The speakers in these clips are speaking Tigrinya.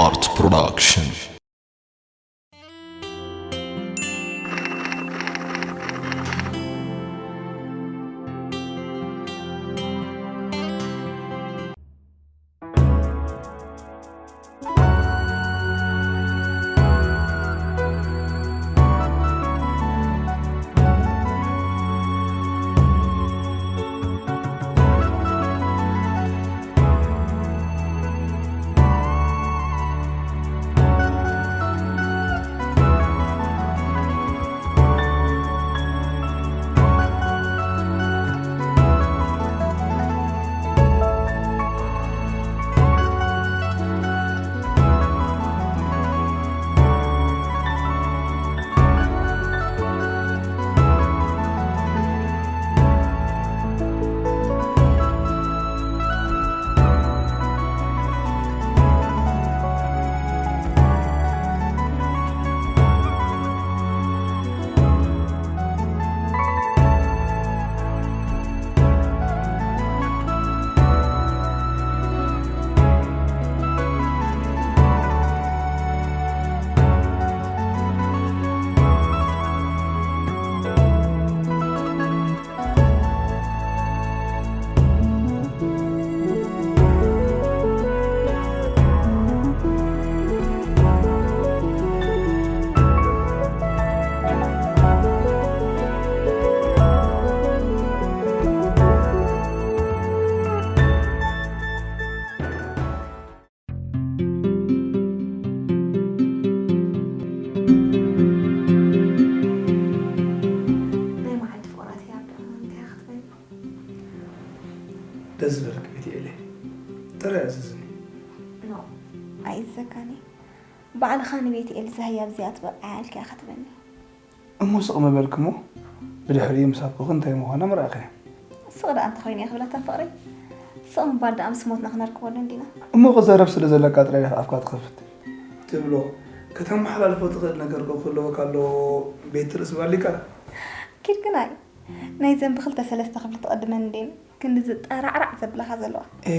Art Production. ናይ መዓልቲ ፍቕራት እያ፣ እንታይ ክትበል? ደስ ዝበለኪ ቤት ኤለ። ጥራይ ኣዘዝኒ። ኖ፣ ኣይእዘካኒ። ባዕልኻ ንቤት ኤል ዝሃያ ብዚኣ ትበል ኣያልኪ ኢኻ ትበኒ። እሞ ስቕ ምበልኪ እሞ፣ ብድሕሪኡ ምስ ኣቦኺ እንታይ ምዃና ምረኣኽያ። ስቕ ደኣ እንተኾይኑ እየ ክብለታ ፍቕረይ። ስቕ ምባል ደኣ ምስ ሞትና ክነርክበሉ እንዲና። እሞ ክዛረብ ስለ ዘለካ ጥራይ ዲኻ ኣፍካ ትኸፍት? ትብሎ፣ ከተመሓላልፎ ትኽእል ነገር ከ ክህልወካ ኣለዎ፣ ቤት ርእሲ ባሊካ? ኪድ ግናይ፣ ናይ ዘን ብኽልተ ሰለስተ ክፍሊ ትቐድመን እንዴን፣ ክንድዚ ጠራዕራዕ ዘብላኻ ዘለዋ። ኤ፣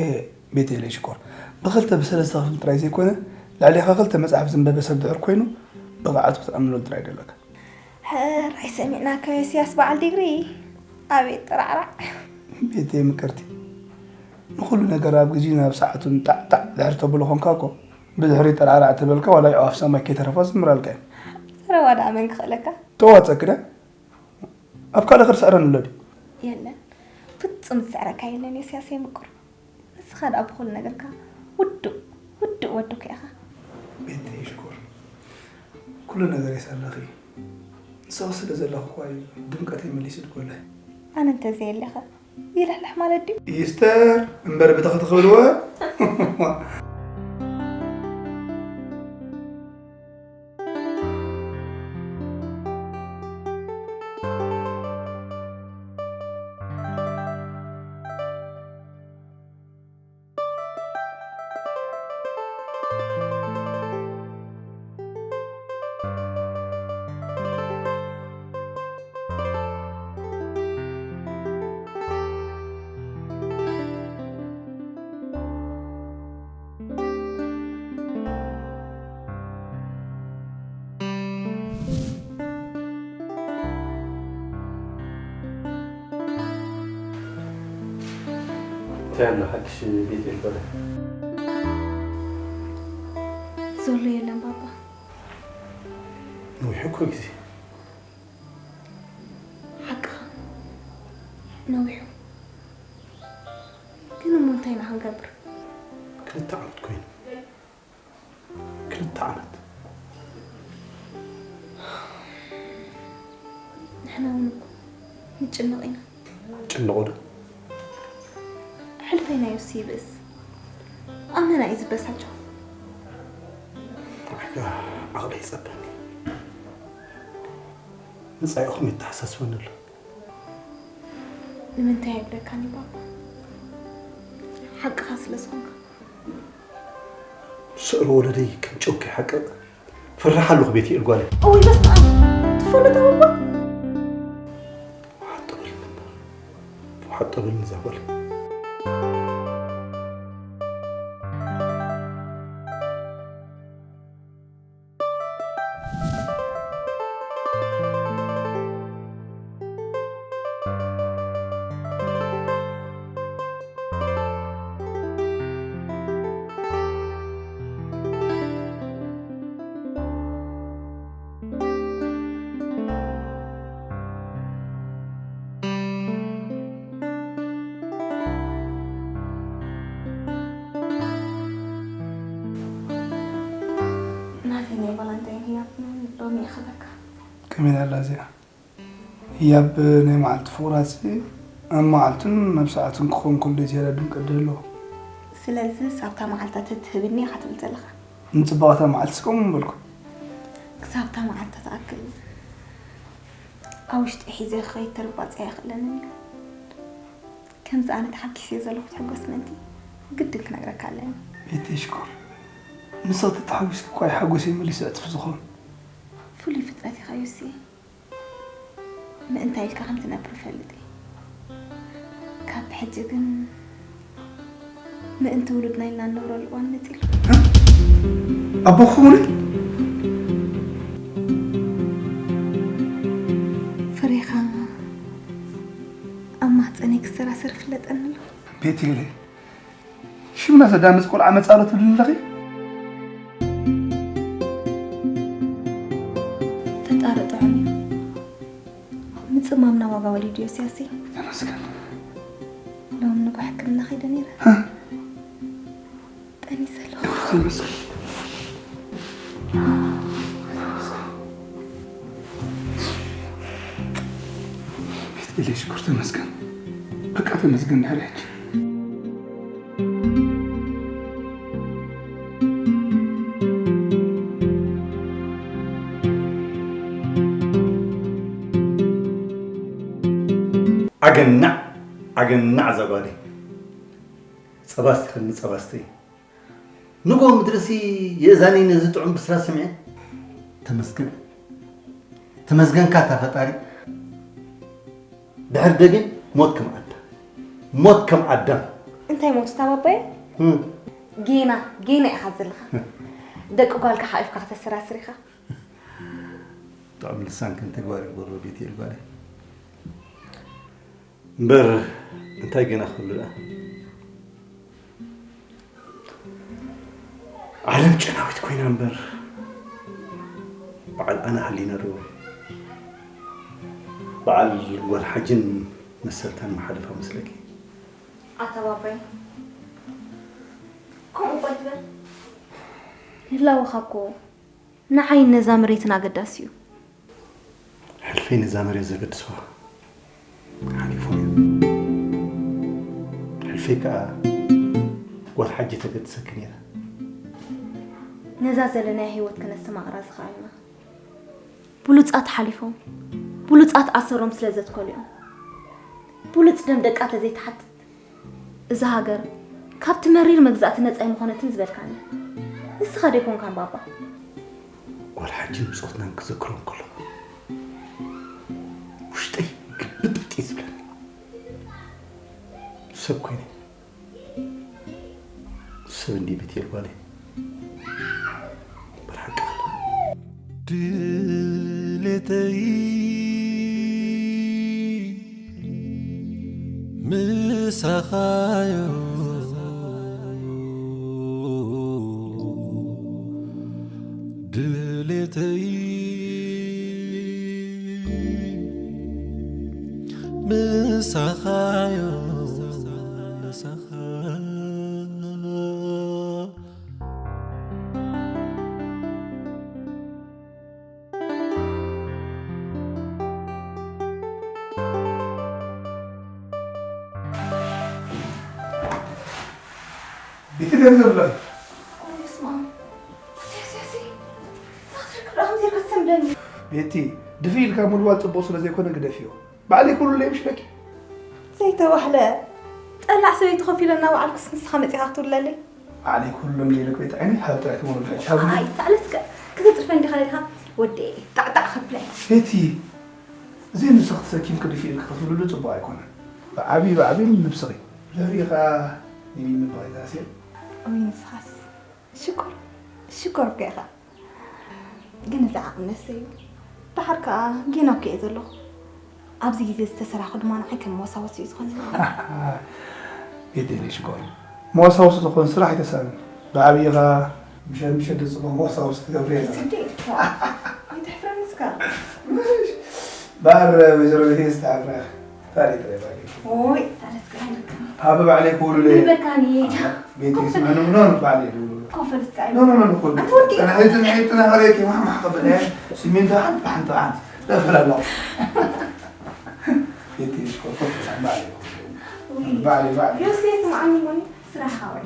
ቤት ኤለይ ሽኮር፣ ብኽልተ ብሰለስተ ክፍሊ ጥራይ ዘይኮነ፣ ልዕሌኻ ክልተ መጽሓፍ ዘንበበ ሰብ ድሕር ኮይኑ፣ ብቕዓቱ ክትኣምነሉ ጥራይ ደለካ። ሕራይ ሰሚዕናካ ዮስያስ በዓል ዲግሪ። ኣቤት ጥራዕራዕ። ቤተይ ምቅርቲ፣ ንኹሉ ነገር ኣብ ግዜኡ ናብ ሰዓቱን ጣዕጣዕ ድሕር ተብሎ ኾንካ እኮ፣ ብድሕሪ ጥራዕራዕ ተበልካ ዋላ ኣዕዋፍ ሰማይ ከይተረፋ ዝምራልካ እዩ። ዘረባ ደኣ መን ክኽእለካ? ተዋጸኪ ዳ? ኣብ ካልእ ክስዕረኒ ኣሎ ድዩ? የለን፣ ፍጹም ዝስዕረካ የለን ዮስያሰይ ምቁር። ንስኻ ደኣ ብኹሉ ነገርካ ውዱእ፣ ውዱእ ወዲ እኮ ኢኻ። ቤተይ ሽኮር፣ ኩሉ ነገር የሳለኺ። ንስኺ ስለ ዘለኺ እኳ እዩ ድምቀተይ መሊሱ ዝጎልሕ። ኣነ እንተዘየለኸ ይልሕልሕ ማለት ድዩ? ይስተር እምበር ብተኽ ትኽእልዎ። እንታይ ኣሎ ሓድሽ ቤት ኤልበረ? ዘሎ የለን ባባ። ነዊሑ እኮ ግዜ። ሓቅኻ ነዊሑ። ግን እሞ እንታይ ኢና ክንገብር? ክልተ ዓመት ኮይኑ። ክልተ ዓመት። ንሕና እውን እኮ ንጭነቕ ኢና። ጭንቑ ዶ? ሕልፈይናዮስ ይብእስ። ኣመና እዩ ዝበሳጨው። ዓቕሊ ይጸበኒ። መጻኢኹም ይተሓሳስበኒ ኣሎ። ንምንታይ ኣይብለካን እዩ ባባ? ሓቅኻ ስለ ዝኾንካ። ስዕሪ ወለደይ ከም ጨው ከይሓቅቕ ፈርሕ ኣለኹ ቤት የል ጓለይ። እውይ በስመ ኣብ! ትፈልጦ ባባ? ሓጥ በልኒ እምበር። ሓጥ በልኒ እዛ ጓለይ። ሎሚ ይኸበካ። ከመይ ኣላ እዚኣ? ያብ ናይ መዓልቲ ፍቑራሲ ኣብ መዓልቱን ኣብ ሰዓቱን ክኾን ከሎ ዝያዳ ድምቀት ዶ ኣለዎ? ስለዚ ሳብታ መዓልታ ተትህብኒ ኢኻ ትብል ዘለኻ? ንጽባቐታ መዓልቲ ስቀሙ ምበልኩ። ክሳብታ መዓልታ ትኣክል ኣብ ውሽጢ ሒዘ ክኸይድ ተርባጽ ኣይኽእለንን እዩ። ከምዚ ኣነ ተሓጊሰ ዘለኹ ትሕጎስ ምእንቲ ግድን ክነግረካ ኣለኒ። ቤተይ ሽኮር፣ ንስኺ ተተሓጒስኪ እኳ እዩ ሓጎሰይ መሊሱ ዕጽፊ ዝኾን። ፍሉይ ፍጥረት ኢኻ ዮሲ። ምእንታይ ኢልካ ከም ትነብር እፈልጥ እየ። ካብ ሕጂ ግን ምእንቲ ውሉድና ኢልና እንነብረሉ እዋን መጺሉ። ኣቦ ክኸውን? ፍሬኻ ኣብ ማህፀነይ ክሰራሰር ፍለጠኒ ኣሎ። ቤቴሌ፣ ሽምና ዘዳምፅ ቆልዓ መፃሎ ትብልኒ ኣለኺ? ፈጣሪ ጥዑም እዩ። ምፅማምና ዋጋ ወሊዱ ዮስያሰይ። ተመስገን። ሎም ንጎ ሕክምና ከይደ ነይረ። ጠኒሰ ኣለኹ። ተመስገን። ቤት ኤሌ ሽኮር ተመስገን። በቃ ተመስገን ድሕሪ ሕጂ። ኣገናዕ ኣገናዕ እዛ ጓለይ። ጸባ ስቲኽኒ ጸባ ስተይ። ንጎ ምድርሲ የእዛነይ ነዚ ጥዑም ብስራት ሰሚዐ። ተመስገን። ተመስገንካ እታ ፈጣሪ። ድሕር ደጊም ሞት ከም ኣዳም። ሞት ከም ኣዳም። እንታይ ሞት እታ ባባየ? እም። ጌና፣ ጌና ኢኻ ዘለኻ። ደቂ ጓልካ ሓቂፍካ ከተሰራስር ኢኻ። ጥዑም ልሳን ከም ተግባር ይግበሮ ቤት የልጓለ። እምበር እንታይ ጌና ክህሉ ደኣ? ዓለም ጨናዊት ኮይና እምበር፣ በዓል ኣነ ሃሊና ዶ፣ በዓል ጓል ሓጅን መሰልታን መሓለፋ መስለኪ? ኣታ ባባይ፣ ከምኡ እኮ ኣይትበል። ይላወኻ እኮ፣ ንዓይን ነዛ መሬትን ኣገዳሲ እዩ። ሕልፈይ ነዛ መሬት ዘገድስዋ ሓሊፉ እዩ። ሕልፈይ ከኣ ጓል ሓጂ ተገድሰኪ ነይራ። ነዛ ዘለናያ ህይወት ከነስተማቕራ ዝኸኣልና፣ ብሉጻት ሓሊፎም፣ ብሉጻት ኣሰሮም ስለ ዘትከሉ እዮም። ብሉጽ ደም ደቃ ተዘይትሓትት፣ እዛ ሃገር ካብቲ መሪር መግዛእቲ ነጻ ኣይምኾነትን ዝበልካኒ ንስኻ ዶ ኣይኮንካን ባባ? ጓል ሓጂ ብጾትናን ክዘክሮም ከለኹ፣ ውሽጠይ ግልብጥብጥ እዩ ዝብለኒ። ሰብ ኮይነ፣ ሰብ እንዲ ቤት የልጓለይ። እምበር ሓቂ ኣላ። ድሌተይ ምሳኻዮ፣ ድሌተይ ምሳኻዮ፣ ምሳኻ። ቤቲ ደም ዘብላ። በስመ ኣብ። ያሲ፣ ያሲ፣ ያሲ። ታትሪክ ዶ ከምዚ ኢልካ ትሰምደኒ? ቤቲ፣ ድፍእ ኢልካ ምልዋል ጽቡቕ ስለ ዘይኮነ ግደፍዮ። ባዕለይ ኩሉ ለይምሽለኪ። ዘይተባህለ። ጠላዕ ሰበይቲ ኮፍ ኢለ እናወዓልኩስ ንስኻ መጺኻ ክትውለለይ? ባዕለይ ኩሎም ለይለክ ቤት ዓይኒ ሃብ ጥራይ ትመኑ ድሕጂ ሃብኒ። ኣይ፣ ታዕለስከ። ክተጽርፈ እንዲኻ ኢልካ ወዲ ጣዕጣዕ ከብለይ። ቤቲ፣ እዚ ንስኺ ተሰኪምኪ ድፍእ ኢልኪ ክትብልሉ ጽቡቕ ኣይኮነን። ብዓብዪ ብዓብዪ ንነብስኺ። ለሪ ኸኣ ንሚሚ በቒታ ሴል። ወይ ንስኻስ? ሽኮር፣ ሽኮር እኮ ኢኻ። ግን እዚ ዓቕሚ ነሰ እዩ። ደሓር ከኣ ጌና እኮ እየ ዘለኹ። ኣብዚ ግዜ ዝተሰራኹ ድማ ንዓይ ከም መወሳወሲ እዩ ዝኾን። ቤት ኤሌ ሽኮር፣ መወሳወሲ ዝኾን ስራሕ ኣይተሳንን። ብዓብዪ ኸኣ ምሸት ምሸት ዝጽቡቕ መወሳወሲ ትገብሪ እየ። ስዲ፣ ኣይትሕፍረኒ እስካ። ባር ወይዘሮ ቤቴ ዝተሓፍረ ታሪክ ረባቂ። ኦይ፣ ታሪክ ረባቂ። ኣብ ባዕለይ ክውሉለ እየ። ይበካኒ። ቤተይ ስምዕኒ ብሎ ባዕለይ ክውሉለ። ኮፈርስ ካይ። ኖ፣ ኖ፣ ኖ፣ ኖ፣ ኮፈርስ። ኣትወዲ። ጥንሐይ፣ ጥንሐይ፣ ጥንሐይ፣ ጥንሐይ፣ ማማ፣ ሓቂ ብለያ። ስሚንቶ ሓንቲ፣ ብሓንቲ፣ ብሓንቲ። ለፈለሎ። ቤተይ ስኮ፣ ኮፈርስ፣ ባዕለይ። ውይ። ባዕለይ፣ ባዕለይ። ዮሴፍ፣ ስምዓኒ፣ ሞኒ፣ ስራሕኻ ወይ።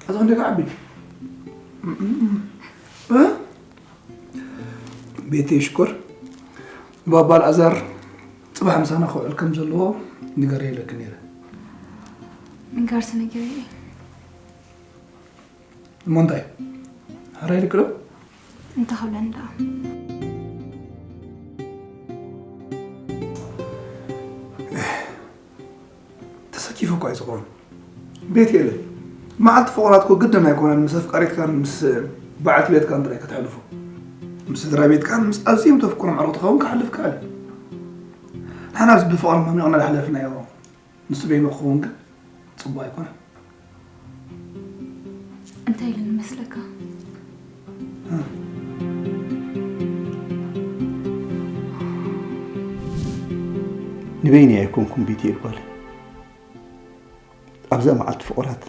ኣቶ ክንደይ ክዓቢ? እ? ቤተይ ሽኮር፣ ባባ ኣልኣዛር ጽባሕ ምሳና ክውዕል ከም ዘለዎ ንገረዮ ኢለኪ ነይረ። ምንጋርሲ ነጊረዮ እየ። እሞ እንታይ? ሕራይ ኢልኪ ዶ? እንታይ ክብለኒ ደኣ? ተሰኪፉ እኳ እዩ ዝኸውን። ቤት የለ። መዓልቲ ፍቑራት እኮ ግድን ኣይኮነን ምስ ኣፍቃሪትካን ምስ በዓልቲ ቤትካን ጥራይ ከተሕልፎ። ምስ ስድራ ቤትካን ምስ ኣዝዮም ተፍቅሮም ኣዕሩኽትኻ እውን ክሓልፍ ከኣል እዩ። ንሕናስ ብፍቕሪ መሚቕና ዝሓለፍናዮ ንሱ በይኑ ክኸውን ግን ጽቡቕ ኣይኮነን። እንታይ ኢሉ ንመስለካ? ንበይነይ ኣይኮንኩን ቤትኤል ጓለይ። ኣብዛ መዓልቲ ፍቑራት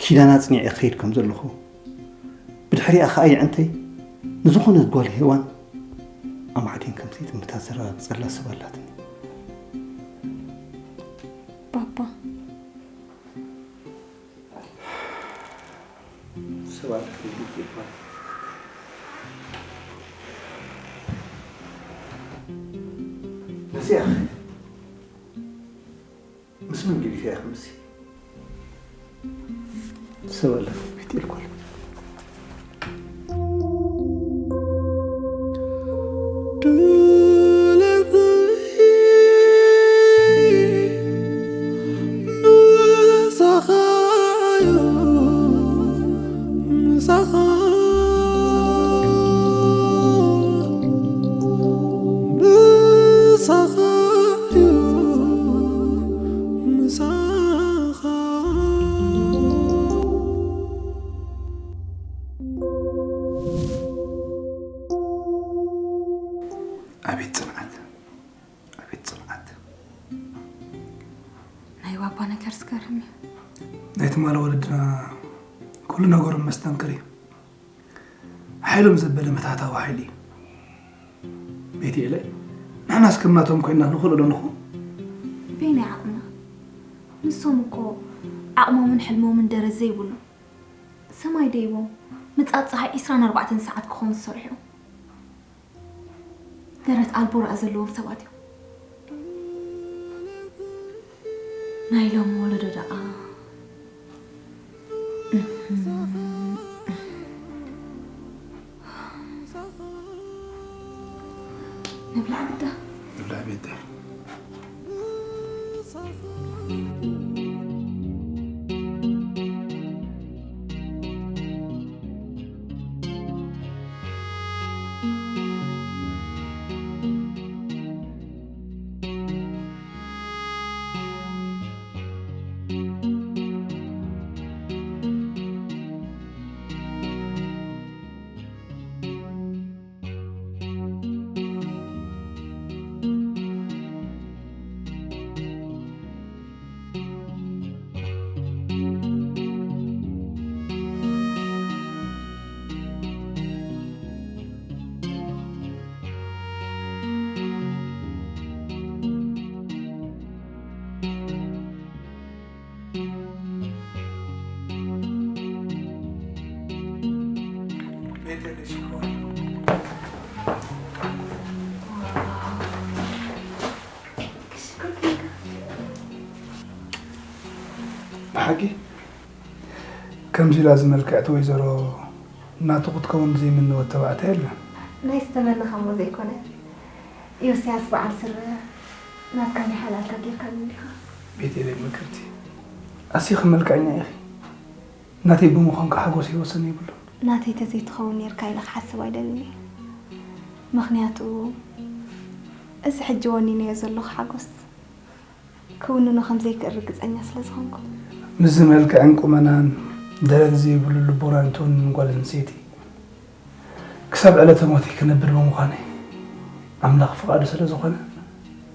ኪዳን ኣጽኒዐ ክኸይድ ከም ዘለኹ፣ ብድሕሪኣ ኸኣ የዕንተይ ንዝኾነት ጓል ሄዋን ኣማዕዲን ከም ዘይጥምታ ዘረጋግጸላ ሰብ ኣላትኒ። ባባ። ሰባት ክብሉ ይባል። ነዚኣ ምስ መን ገዲፈያ ክምሲ? ሰብ ኣለ ቤት ኢልኳል። ኣቤት ጽንዓት፣ ኣቤት ጽንዓት። ናይ ባባ ነገር ዝገርም እዩ። ናይ ትማሊ ወለድና ኩሉ ነገሮም መስተንክር እዩ። ሓይሎም ዘበለ መታታዊ ሓይሊ እዩ። ቤትኤለይ፣ ንሕናስ ከም ናቶም ኮይንና ንኽእሎ ዶ ንኸውን? በየናይ ዓቕምና? ንሶም እኮ ዓቕሞምን ሕልሞምን ደረት ዘይብሉ። ሰማይ ደይቦም፣ ምጻት ጸሓይ ዒስራን ኣርባዕተን ሰዓት ክኾኑ ዝሰርሑ። ደረት ኣልቦ ራኣ ዘለዎም ሰባት እዮም። ናይ ሎሚ ወለዶ ደኣ። ንብላዕ ብዳ። ንብላዕ ቤታ። ብሓቂ ከምዚ ኢላ ዝመልክዕቲ ወይዘሮ ናቱ ክትከውን ዘይምንወት ተባዕታይ የለን። ናይ ዝተመነኻ እሞ ዘይኮነ፣ ዮስያስ በዓል ስረ ናትካ ናይ ሓላልካ ጌርካኒ እንዲኻ። ቤቴሌም ምክርቲ፣ ኣሲኺ መልክዐኛ ኢኺ። ናተይ ብምዃንካ ሓጎሰይ ወሰን የብሉን። ናተይ ተዘይትኸውን ኔርካ ኢለ ክሓስብ ኣይደልን እየ። ምኽንያቱ፣ እዚ ሕጂ ወኒነዮ ዘለኹ ሓጎስ ክውንኖ ከም ዘይክእል ርግጸኛ ስለ ዝኾንኩ። ምስዚ መልክዕን ቁመናን ደረት ዘይብሉ ልቦናን ትውንን ጓል ኣንስተይቲ ክሳብ ዕለተ ሞተይ ክነብር ብምዃነይ ኣምላኽ ፍቓዱ ስለ ዝኾነ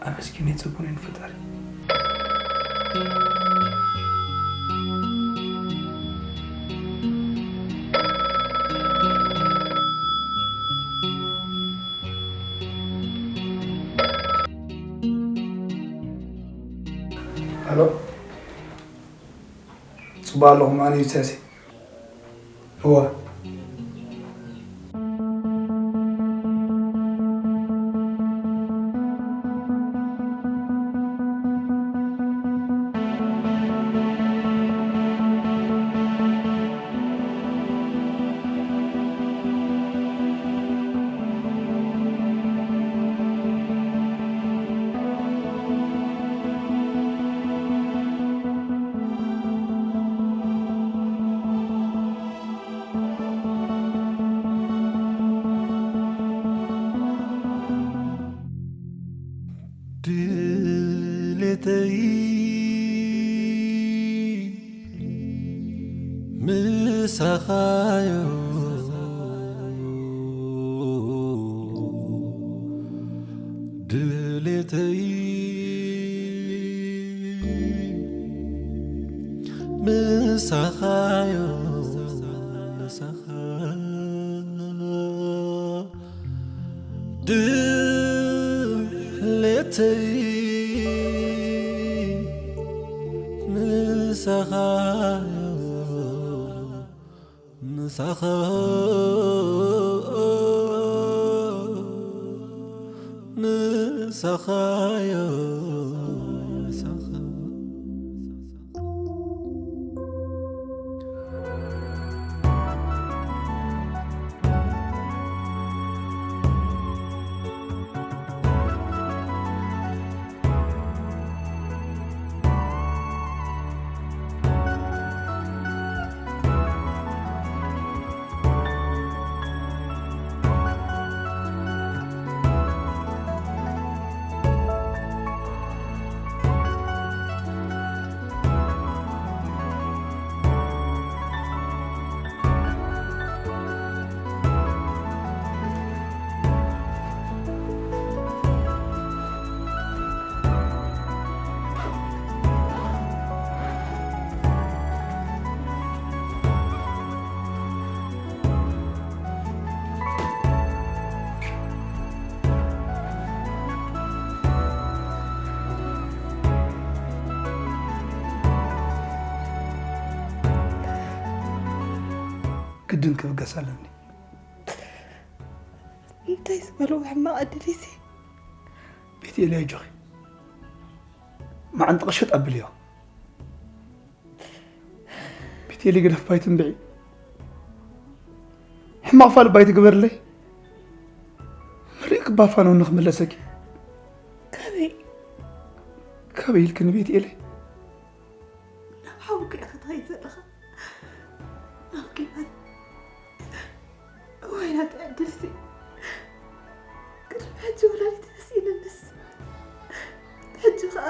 ኣመስጊነ ይጽጉን ንፈጣሪ። ኣሎ። ጽቡቕ ኣለኹም፣ ኣነ እዩ ሰሴ። እወ። ድሌተይ ምሳኻዮ፣ ድሌተይ ምሳኻዮ፣ ምሳኻ ድሌተይ ምሳኻ፣ ምሳኻ፣ ምሳኻዮ፣ ምሳኻ። ግድን ክብገስ ኣለኒ። እንታይ ዝበልዎ ሕማቕ ዕድል እዩ እዚ? ቤት ኤልያ ኣጆኺ። መዓንጥኺ ሸጥ ኣብልዮ። ቤት ኤሊ ግደፍ ባይ ትንብዒ። ሕማቕ ፋል ባይ ትግበርለይ። መሪቕ ክባፋነው ንኽምለሰኪ። ካበይ? ካበይ ኢልክኒ ቤት ኤሊ? ናብ ሓውኪ ኢኻ ትኸይድ ዘለኻ። ናብ ኪናት። እዋይ ናተይ ዕድልሲ። ቅድሚ ሕጂ ወላዲተይ ተስኢነንስ። ሕጂ ኸኣ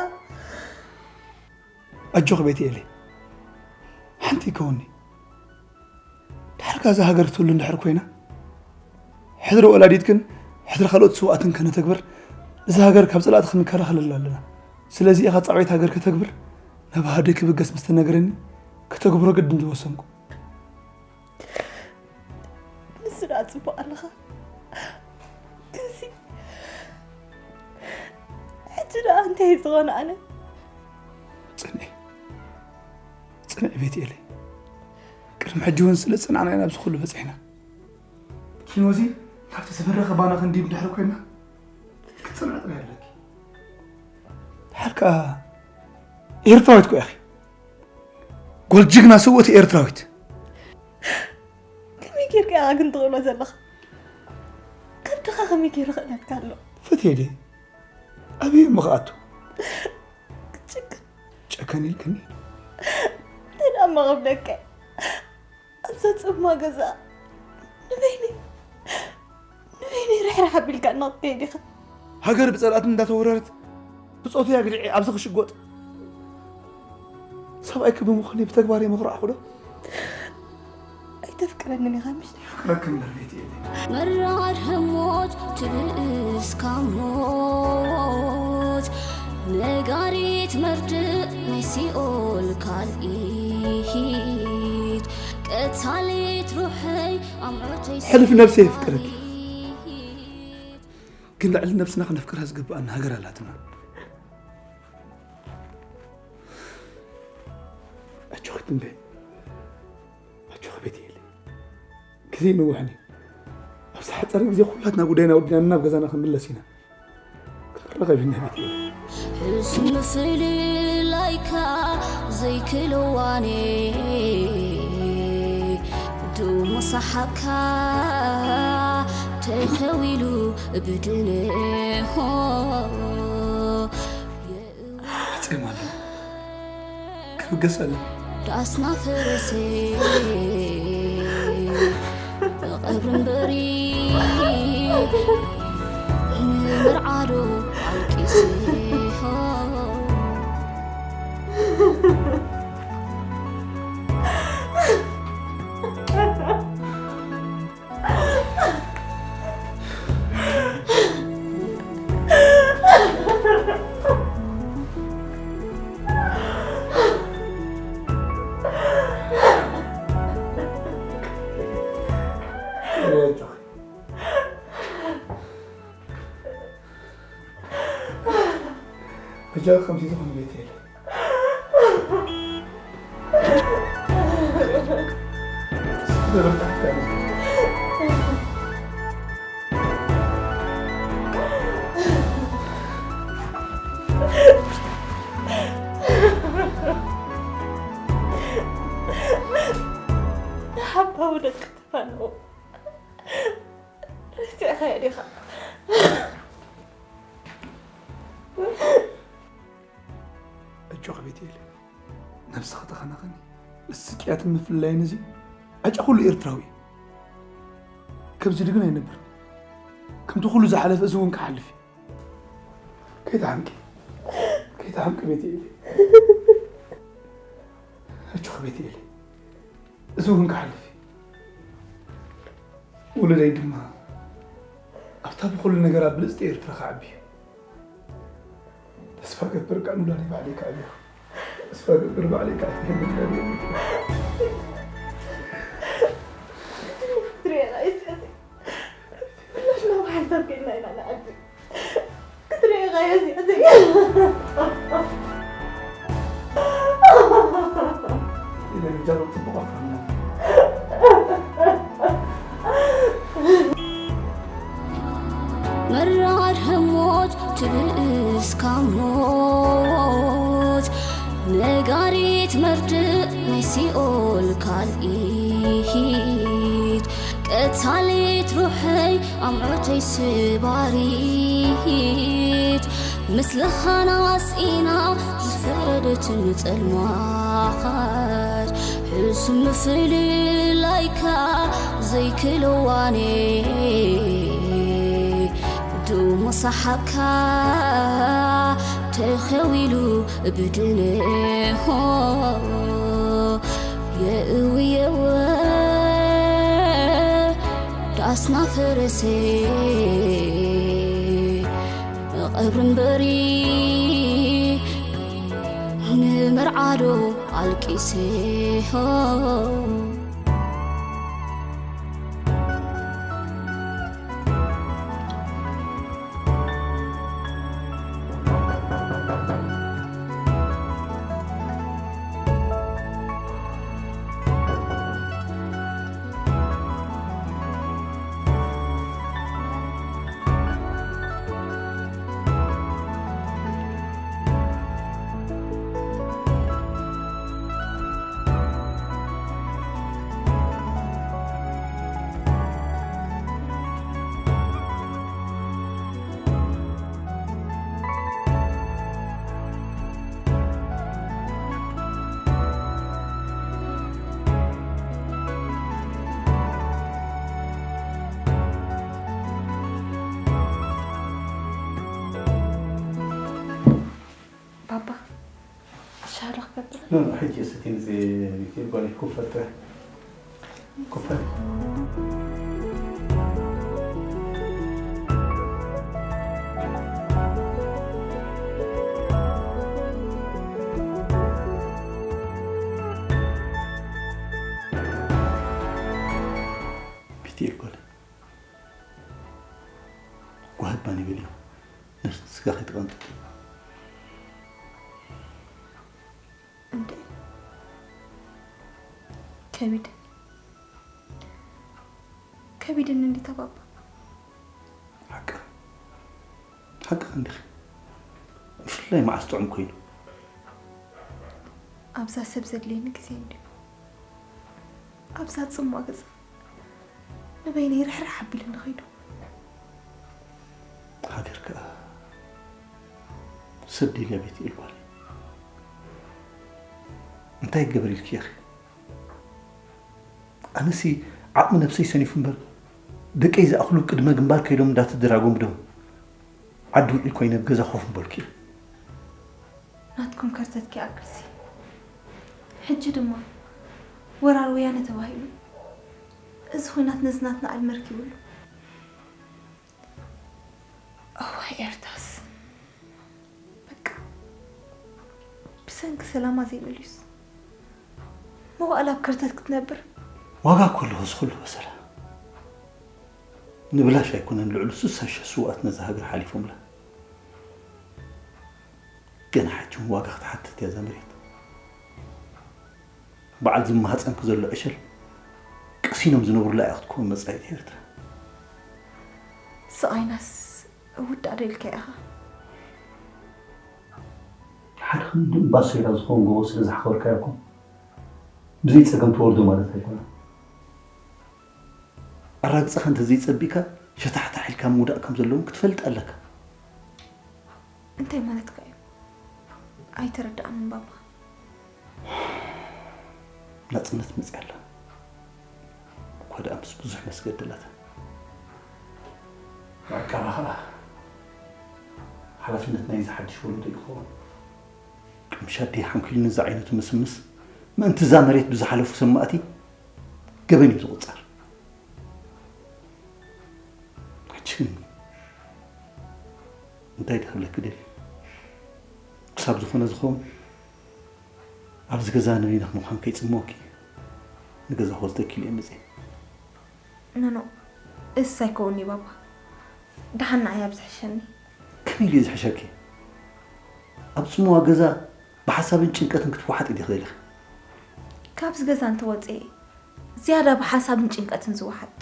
ኣጆኺ ቤት ኤሊ። ሓንቲ ይከውኒ። ድሓር ከኣ እዛ ሃገር ክትህሉ እንድሕር ኮይና፣ ሕድሪ ወላዲትክን ሕድሪ ካልኦት ስውኣትን ከነተግብር፣ እዛ ሃገር ካብ ጸላእቲ ክንከላኸለላ ኣለና። ስለዚ ኢኻ ጻዕቤት ሃገር ከተግብር ናብ ሃደ ክብገስ ምስ ተነገረኒ፣ ከተግብሮ ግድን ዝወሰንኩ። ንሱ ደኣ ጽቡቕ ኣለኻ። ግንሲ ሕጂ ደኣ እንታይ እዩ ዝኾነ ኣነ? ጽንዒ። ጽንዒ ቤት ኤሊ። ቅድሚ ሕጂ እውን ስለ ዝጸናዕና ኢና ኣብዚ ኩሉ በጺሕና። ኪኖዚ ናብቲ ዝበረኸ ባና ክንዲ ብድሕሪ ኮይና ክትጽንዕ ጥራይ ኣለኪ። ድሓር ከኣ ኤርትራዊት ኮ ኢኺ። ጓል ጅግና ስውእቲ ኤርትራዊት። ከመይ ጌርካ ኢኻ ግን ትቕሎ ዘለኻ? ከብድኻ ከመይ ገይሩ ክእለካ ኣሎ? ፈትየ ድየ? ኣበይ እሞ ክኣቱ? ክትጭክን። ጨከን ኢልክኒ? እንታይ ደኣ እሞ ክብለካ? ኣብዛ ጽልማ ገዛ ንበይነይ፣ ንበይነይ ርሕራሕ ኣቢልካ እናኸድካ ኢኻ። ሃገር ብጸላእቲ እንዳተወረረት ብጾተይ ኣግዲዐ ኣብዚ ክሽጎጥ ሰብኣይኪ ብምዃነይ ብተግባር የመኹርዓኹ ዶ? ኣይተፍቅረንን ኢኻ ምሽ? የፍቅረኪ እምበር ቤቲ የለይ። መራር ህሞት ትብእስ ካብ ሞት፣ ነጋሪት መርድእ ናይ ሲኦል ካልኢት፣ ቀታሊት ሩሐይ ኣምዑተይ ሕልፍ ነብሰይ የፍቅረኪ። ሰባሪት። ግን ልዕሊ ነብስና ክነፍቅራ ዝግብኣና ሃገር ኣላትና። ኣጆኺ ትንቤ፣ ኣጆኺ ቤቲ የለይ። ግዜ ይነውሕን እዩ። ኣብ ዝሓጸረ ግዜ ኩላትና ጉዳይና ወዲና ናብ ገዛና ክንምለስ ኢና። ክትረኸብ ኢና ቤቲ የለይ። ሕሱም ምፍልላይካ ዘይክልዋኔ፣ ድሙ ሰሓቕካ ተኸዊሉ ብድንሆ። ክጽም ኣሎ። ክብገስ ኣሎ። ዳስና ፈረሰ፣ ቀብሪ እምበሪ፣ ንመርዓዶ ኣልቂሰ። በጃ ከምዚ ዝኾነ ቤት የለ። ሓባው ደቂ ተፋነው። ረሲዕኻዮ ዲኻ? ኣጆኺ ቤትኤል፣ ነብስኺ ተኸናኸኒ። ስቅያትን ምፍልላይን እዚ ዕጫ ኩሉ ኤርትራዊ እዩ። ከምዚ ኢሉ ግን ኣይነብርን። ከምቲ ኩሉ ዝሓለፈ እዚ እውን ክሓልፍ እዩ። ከይትሓምቂ፣ ከይትሓምቂ ቤትኤል። ኣጆኺ ቤትኤል፣ እዚ እውን ክሓልፍ እዩ። ውሉደይ ድማ ኣብታ ብኹሉ ነገራ ብልጽቲ ኤርትራ ክዓቢ እዩ። ተስፋ ገብር፣ ከኣ ንውላደይ ባዕለይ ክዓብዮ። ተስፋ ገብር፣ ባዕለይ ክዓብዮ። ትሪኦ ኢኻ፣ ኩላትና ብሓንሳብ ከይድና ኢና ንዓቢ። ክትሪኦ ኢኻ፣ እዚ፣ እዚ። ኢለ ንጀርብ ጽቡቕ ኣፋና። መራር ህሞት ትብእስ ካብ ሞት፣ ነጋሪት መርድእ ናይ ሲኦል ካልኢት፣ ቀታሊት ሩሐይ ኣምዑተይ ስባሪት፣ ምስልኻና ስኢና ዝፈረደትን ጸልማኻት፣ ሕሱም ምፍልላይካ ዘይክልዋኔ፣ ድሙ ሰሓቕካ ተኸዊሉ ብድንሆ፣ የእውየወ ዳስና ፈረሰ፣ ቀብሪ እምበሪ ንመርዓዶ ኣልቂሰ። ኖ፣ ኖ፣ ሕጂ ስትይ ንዚ ጓል ኮፈተ። ኮፈተ። ፒቲ ጓል። ጓህባን ይብል እዩ። ነፍሲ ስጋ ከይትቐንጥጥ። እንዴ፣ ከቢድ፣ ከቢድን እንዴ ተባባ። ሓቂ፣ ሓቂ እንዲኺ። ብፍላይ መዓስ ጥዑም ኮይኑ። ኣብዛ ሰብ ዘድልየኒ ግዜ እንድዩ። ኣብዛ ጽምዋ ገዛ ንበይነይ ርሕርሕ ኣቢሉኒ ኸይዱ። ሃገር ከኣ ሰብ ደልያ ቤት ኢልኳኒ። እንታይ ክገብር ኢልኪ ኢኺ? ኣነሲ ዓቕሚ ነብሰይ ሰኒፉ እምበር፣ ደቀይ ዝኣኽሉ ቅድመ ግንባር ከይዶም እንዳተደራጎምዶ ዓዲ ውዒል ኮይነ ኣብ ገዛ ኮፍ ምበልኩ እየ። ናትኩም ከርተት ክይኣክልሲ። ሕጂ ድማ ወራር ወያነ ተባሂሉ፣ እዚ ኹናት ነዚ ናትና ኣልመርኪቡ ኣሎ። እዋይ ኤርትራስ፣ በቃ ብሰንኪ ሰላማ ዘይደልዩስ፣ መዋእላ ኣብ ከርተት ክትነብር። ዋጋ እኮ ኣለዎ እዚ ኩሉ በሰላ። ንብላሽ ኣይኮነን ልዕሊ ስሳ ሽሕ ስውኣት ነዛ ሃገር ሓሊፎምላ። ገና ሕጂ እውን ዋጋ ክትሓትት እያ እዛ መሬት። በዓል ዝመሃፀንኪ ዘሎ ዕሸል ቀሲኖም ዝነብሩላ እያ ክትከውን መጻኢት ኤርትራ። ስቓይናስ ውዳእ ዶ ኢልካ ኢኻ? ሓደ ክንዲ እምባ ሶይራ ዝኸውን ጎቦ ስለ ዝሓኸርካዮ እኮ ብዘይ ጸገም ትወርዶ ማለት ኣይኮነን። ኣራግጽኻ እንተዘይጸቢካ ሸታሕታሕ ኢልካ ምውዳቕ ከም ዘለዎም ክትፈልጥ ኣለካ። እንታይ ማለትካ እዩ? ኣይተረድኣንን ባባ። ናጽነት መጽያ ኣላ። እኳ ደኣ ምስ ብዙሕ መስገደላታ። ብኣቃባ ኸኣ ሓላፍነት ናይዚ ሓድሽ ወለዶ ይኸውን። ቅምሻ ኣደይ ሓንኪሉኒ እዚ ዓይነቱ ምስምስ ምእንቲ እዛ መሬት ብዝሓለፉ ሰማእቲ ገበን እዩ ዝቑጸር። ሕጂ ግን እንታይ ድኽብለኪ ደልየ? ክሳብ ዝኾነ ዝኸውን ኣብዚ ገዛ ንበይንኺ ምዃን ከይጽመወኪ ንገዛኹ ዝተኪሉ እየ መጽየ። ኖ፣ ኖ፣ እስ ኣይከውን'ዩ ባባ። ደሓን ንዓይ ኣብ ዝሕሸኒ። ከመይ ኢሉ እዩ ዝሕሸኪ? ኣብ ጽምዋ ገዛ ብሓሳብን ጭንቀትን ክትወሓጢ ዲኺ ደሊኺ? ካብዚ ገዛ እንተወጽኤ ዝያዳ ብሓሳብን ጭንቀትን ዝወሓጥ።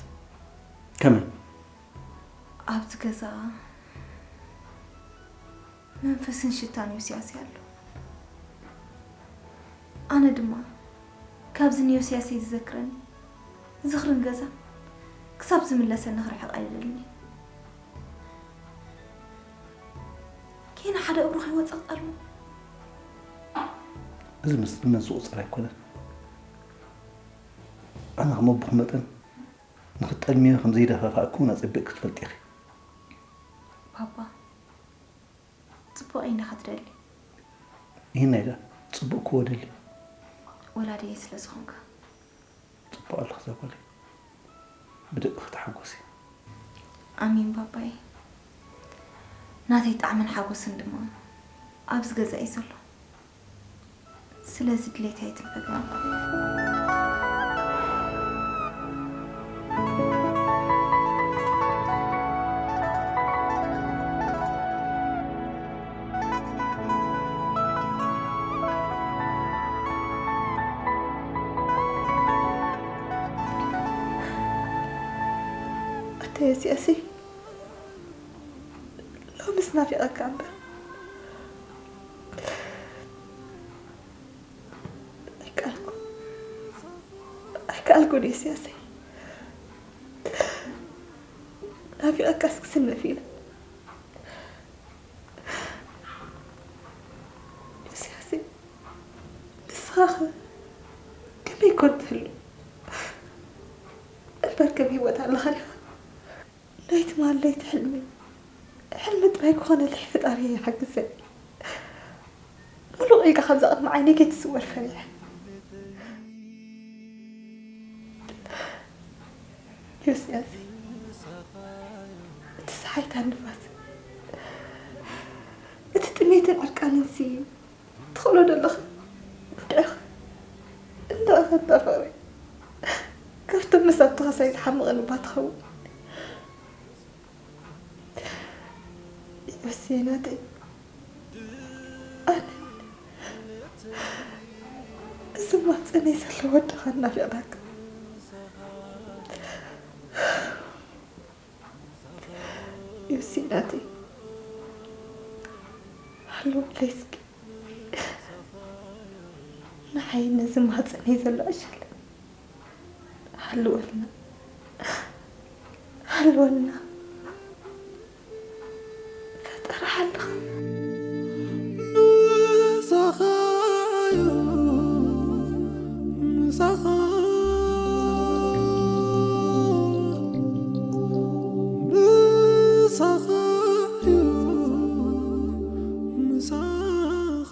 ከመይ? ኣብዚ ገዛ መንፈስን ሽታን ዮስያሰይ ኣሎ። ኣነ ድማ ካብዚ ንዮስያሰይ ዝዘክረኒ ዝኽርን ገዛ ክሳብ ዝምለሰኒ ክርሕቕ ኣይደልን እየ። ጌና ሓደ እግሩ ከይወጸ ክጠልሞ። እዚ ምስ እምነት ዝቑጸር ኣይኮነን። ኣነ ከም ኣቦኺ መጠን ንኽትጠልምዮ ከም ዘይደፋፍኣኪ እውን ኣጸቢቕኪ ትፈልጢ ኢኺ። ባባ፣ ጽቡቕ ኢኻ ትደሊ። ይህን ኣይዳ ጽቡቕ ክወደሊ። ወላዲየ ስለ ዝኾንካ። ጽቡቕ ኣለኺ እዛ ጓለይ። ብደቅኺ ተሓጎሲ። ኣሜን ባባይ። ናተይ ጣዕምን ሓጎስን ድማ ኣብዚ ገዛ እዩ ዘሎ። ስለዚ ድሌት ኣይትንፈገኒ። ኣታ ዮስያሰይ፣ ሎምስ ናፊቐካ እምበር። ኣይከኣልኩ-፣ ኣይከኣልኩን ዮስያሰይ። ናፊቐካስ ክስነፍ ኢለ። ዮስያሰይ፣ ንስኻኸ ከመይ ኮን ትህሉ? እምበር ከም ህይወት ኣለኻ ዲኻ? ለይቲ ማል ለይቲ ሕልሚ፣ ሕልሚ ጥራይ ክኾነልይ ፈጣሪ ይሓግዘኒ። ኖ፣ ሩቕ ኢልካ ካብዛ ቅድሚ ዓይነይ ከይትስወር ፈሪሐ። ዮስያሰይ፣ እቲ ሰሓይታን ንፋስን፣ እቲ ጥሜትን ዕርቃንን ሲ ትኽእሎ ዶ ኣለኻ? እንድዒ ኸ፣ እንድዒ ኸ እንዳ ፍቕረይ፣ ካብቶም መሳብትኻስ ኣይዝሓምቕን እባ ትኸውን። ዮስየ ናተይ፣ ኣነ እዚ ማህፀነይ ዘሎ ወድኻ እናፊቕናካ። ዮሲ ናተይ፣ ሃልወለይ እስኪ። ንዓይ ነዚ ማህፀነይ ዘሎ ዕሸል ሃልወልና፣ ሃልወልና። ፈጠራ ሓልኻ። ምሳኻ እዩ፣ ምሳኻ፣ ምሳኻ እዩ፣ ምሳኻ።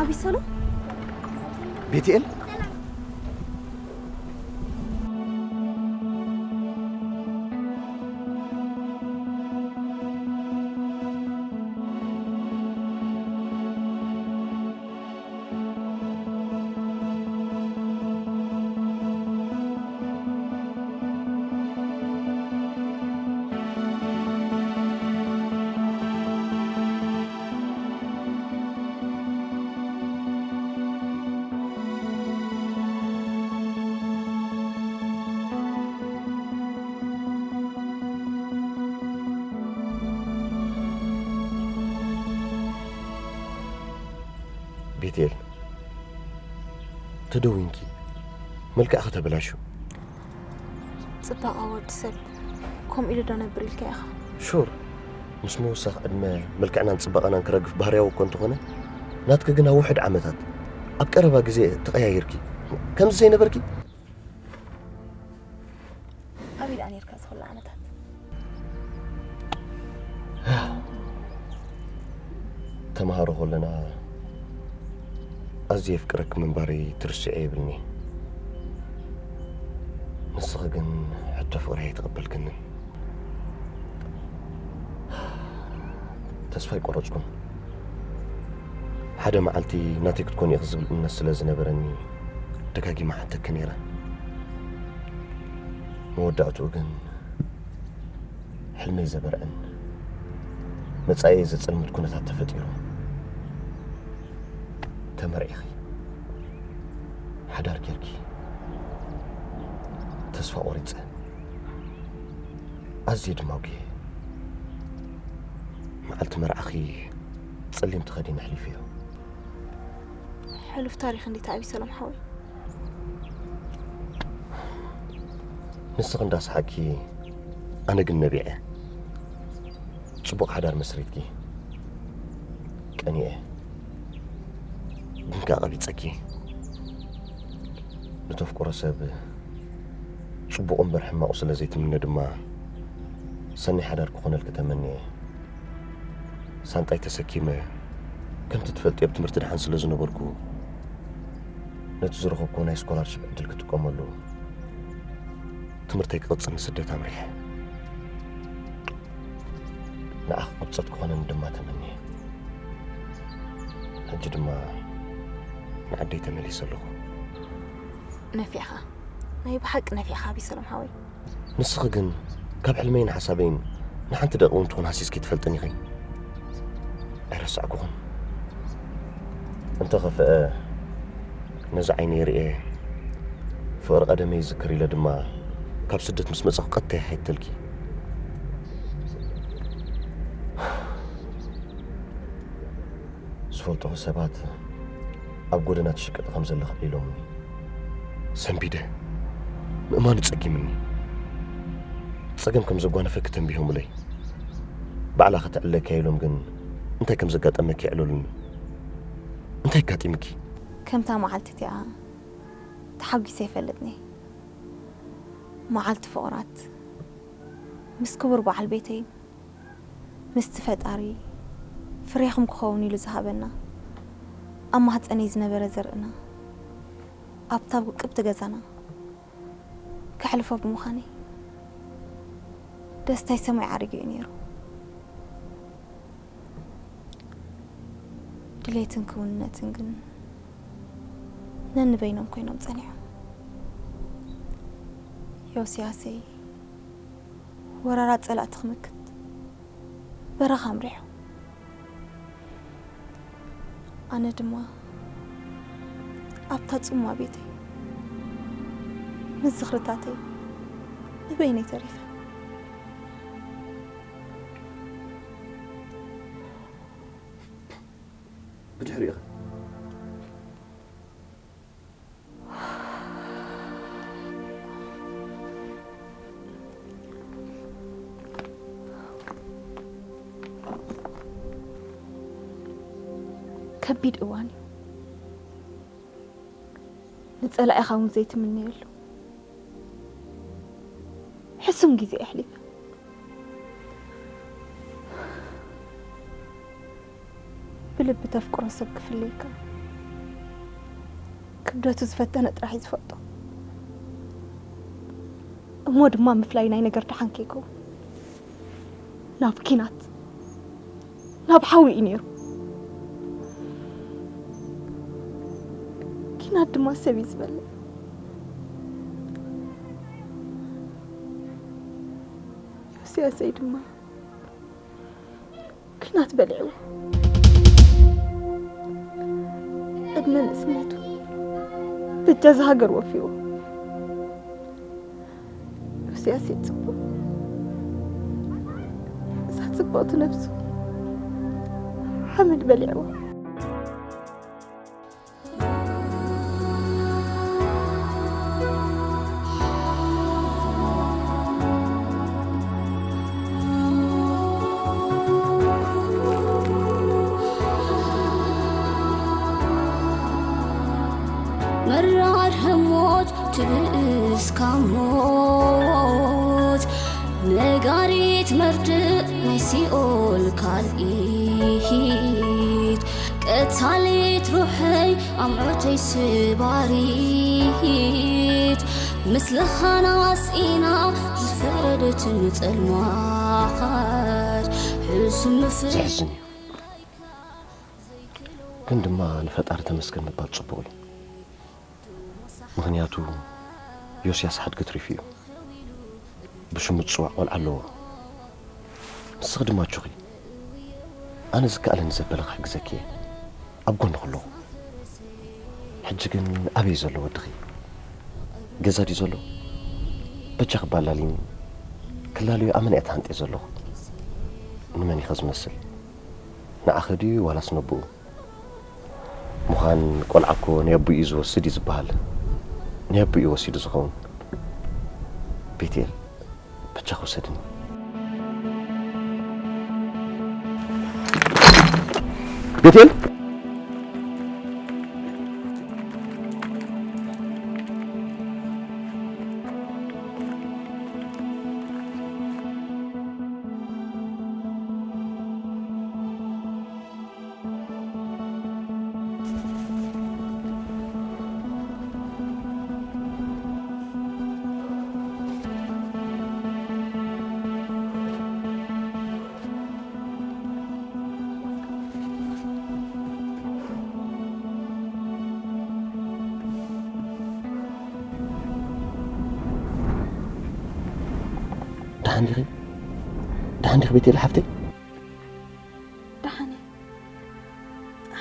ኣቢሰሎም? ቤትኤል? ቤቴል፣ ተደዊንኪ፣ መልክዕኺ ተበላሹ። ጽባቐ ወዲ ሰብ ከምኡ ኢሉ ዶ ነብር ኢልካ ኢኻ? ሹር፣ ምስ ምውሳኽ ዕድመ መልክዕናን ጽባቐናን ክረግፍ ባህርያዊ እኮ እንተኾነ፣ ናትኪ ግን ኣብ ውሑድ ዓመታት፣ ኣብ ቀረባ ግዜ ተቐያይርኪ። ከምዚ ዘይነበርኪ? ኣበይ ደኣ ነይርካ እዚ ኩሉ ዓመታት? ተምሃሮ ከለና ኣዝየ የፍቅረኪ ምንባረይ ትርስዕዮ ይብልኒ። ንስኺ ግን ሕቶ ፍቕረይ ኣይተቐበልክንን። ተስፋ ኣይቆረጽኩን። ሓደ መዓልቲ ናተይ ክትኮኒ ኢኺ ዝብል እምነት ስለ ዝነበረኒ ደጋጊመ ሓተኪ ነይረ። መወዳእትኡ ግን ሕልመይ ዘበርዕን መጻኢየይ ዘጸልምት ኩነታት ተፈጢሩ። ተመርዒኺ። ሓዳር ጌርኪ ተስፋ ቆሪጸ፣ ኣዝየ ድማ ኣጉየ። መዓልቲ መርዓኺ ጸሊም ተኸዲነ ኣሕሊፈዮ። ሕሉፍ ታሪኽ እንዴት ኣቢሰሎም ሓወይ? ንስኺ እንዳሰሓቅኪ፣ ኣነ ግን ነቢዐ። ጽቡቕ ሓዳር መስሪትኪ፣ ቀኒኤ። ግን ከኣ ቀቢጸኪ። ንተፍቅሮ ሰብ ጽቡቕ እምበር ሕማቑ ስለ ዘይትምነ ድማ፣ ሰኒ ሓዳር ክኾነልኪ ተመንየ። ሳንጣይ ተሰኪመ፣ ከምቲ ትፈልጥዮ ኣብ ትምህርቲ ደሓን ስለ ዝነበርኩ፣ ነቲ ዝረኸብኩዎ ናይ ስኮላርሽፕ ዕድል ክጥቀመሉ፣ ትምህርተይ ክቕጽል ንስደት ኣምሪሐ። ንዓኺ ቅብጸት ክኾነኒ ድማ ተመንየ። ሕጂ ድማ ንዓደይ ተመሊሰ ኣለኹ። ነፊዕኻ፣ ናይ ብሓቂ ነፊዕኻ ኣቢሰሎም ሓወይ። ንስኺ ግን ካብ ሕልመይን ሓሳበይን ንሓንቲ ደቂ እውን ትኹን ሃሲስኪ ትፈልጥን ኢኺ። ኣይረሳዕኩኹን። እንተኸፍአ ነዚ ዓይነይ ርእየ፣ ፍቕሪ ቀደመይ ይዝክር ኢለ ድማ ካብ ስደት ምስ መጻኹ ቀጥታ ይሓይተልኪ። ዝፈልጥኹ ሰባት ኣብ ጎደና ትሽቅጢ ከም ዘለኺ ኢሎምኒ። ሰንቢደ። ምእማኑ ጸጊምኒ። ጸገም ከም ዘጓነፈኪ ተንቢሆምለይ። ባዕላ ከተዕልለኪ ኢሎም ግን እንታይ ከም ዘጋጠመኪ የዕለሉኒ። እንታይ ኣጋጢምኪ? ከምታ መዓልቲ እቲኣ ተሓጒሰ ኣይፈልጥን እየ። መዓልቲ ፍቑራት ምስ ክቡር በዓል ቤተይን ምስቲ ፈጣሪ ፍሬኹም ክኸውን ኢሉ ዝሃበና ኣብ ማህፀነይ ዝነበረ ዘርእና ኣብታ ውቅብቲ ገዛና ከሕልፎ ብምዃነይ ደስታይ ሰማይ ዓሪጉ እዩ ነይሩ። ድሌትን ክውንነትን ግን ነንበይኖም ኮይኖም ጸኒሖም። ዮስያሰይ ወራራት ጸላእቲ ክምክት በረኻ ኣምሪሑ። ኣነ ድማ ኣብታ ጽማ ቤተይ ምስ ዝኽርታተይ ንበይነይ ተሪፈ። ብድሕሪኡ ከቢድ እዋን እዩ። ንጸላኢኻ እውን ዘይትምነየሉ ሕሱም ግዜ ኣሕሊፈ። ብልቢ ተፍቅሮ ሰብ ክፍለየካ ክብደቱ ዝፈተነ ጥራሕ እዩ ዝፈልጦ። እሞ ድማ ምፍላይ ናይ ነገር ደሓን ከይከውን ናብ ኪናት ናብ ሓዊ እዩ ነይሩ። ኪናት ድማ ሰብ እዩ ዝበልዕ። ዮስያሰይ ድማ ኪናት በሊዕዎ። ዕድመ ንእስነቱ በጃ እዛ ሃገር ወፊዎ። ዮስያስ ይጽቡቕ። እዛ ጽብቕቲ ነብሱ ሓመድ በሊዕዎ። መራር ህሞት ትብእስ ካብ ሞት ነጋሪት መርድእ ናይ ሲኦል ካልኢት ቀታሊት ሩሐይ ኣምዖተይ ስባሪት ምስልኻ ናስኢና ዝፈረደትን ጸልማኻት ሕሱም ምፍር ዘሕዝን እዩ። ግን ድማ ንፈጣሪ ተመስገን ምባል ጽቡቕ እዩ። ምኽንያቱ ዮስያስ ሓድጊ ኣትሪፉ እዩ። ብሽሙ ዝጽዋዕ ቆልዓ ኣለዎ። ንስኺ ድማ ኣጆኺ። ኣነ ዝከኣለኒ ዘበለ ክሕግዘኪ እየ። ኣብ ጎንኺ ኣለኹ። ሕጂ ግን ኣበይ ዘሎ ወድኺ? ገዛ ድዩ ዘሎ? በጃኺ ባላልይኒ። ክላለዮ ኣመና እየ ተሃንጥየ ዘለኹ። ንመን ኢኸ ዝመስል? ንዓኺ ድዩ ዋላስ ነብኡ? ምዃን ቆልዓ እኮ ናይ ኣቦኡ እዩ ዝወስድ እዩ ዝበሃል። ናይ ኣቦኡ እዩ ወሲዱ ዝኸውን። ቤትኤል፣ በጃኻ ውሰድኒ። ቤትኤል! ደሓን ዲኺ? ደሓን ዲኺ ቤቴል ሓፍተይ? ደሓን እየ።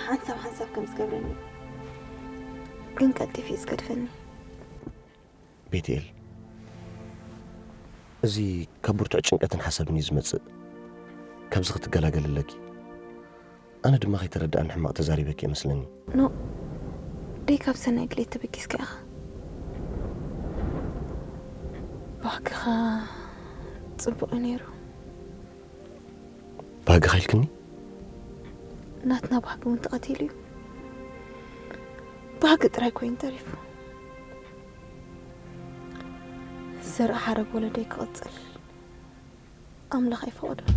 ሓንሳብ ሓንሳብ ከም ዝገብረኒ ግን ቀልጢፉ እዩ ዝገድፈኒ። ቤትኤል፣ እዚ ካብ ብርቱዕ ጭንቀትን ሓሳብን እዩ ዝመጽእ። ካብዚ ክትገላገሊ ኣለኪ። ኣነ ድማ ከይተረድኣኒ ሕማቕ ተዛሪበኪ እመስለኒ። ኖ፣ ደይ ካብ ሰናይ ድሌት ተበጊስካ ኢኻ። ባህግኻ ጽቡቕ እዩ ነይሩ። ባህግኻ ኢልክኒ? ናትና ባህጊ እውን ተቐቲሉ እዩ። ባህጊ ጥራይ ኮይኑ ተሪፉ። ዘርኣ ሓረግ ወለደይ ክቕጽል ኣምላኽ ኣይፈቐዶን።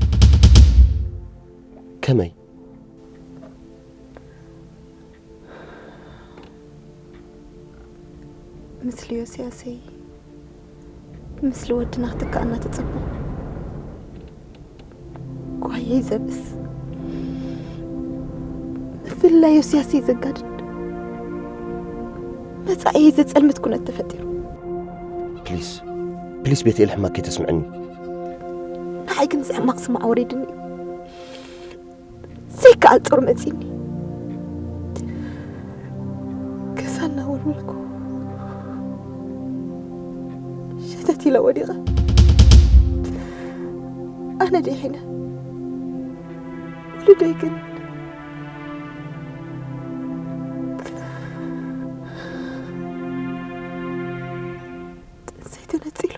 ከመይ? ምስሊ ዮስያሰይ፣ ምስሊ ወድና ክትከኣና ትጽብቕ። ጓየይ ዘብእስ፣ ምፍልላይ ዮስያሰይ ዘጋድድ፣ መጻኢየይ ዘጸልምት ኩነት ተፈጢሩ። ፕሊስ፣ ፕሊስ ቤትኤል፣ ሕማቕ ከይተስምዐኒ። ንዓይ ግን እዚ ሕማቕ ስማዕ ወሪድኒ እዩ። ዘይከኣል ጾር መጺኒ። ገዛ እናወልወልኩ ሸተት ኢለ ወዲቐ። ኣነ ድሒነ፣ ውሉደይ ግን ጥንሰይ ተነጺሉ።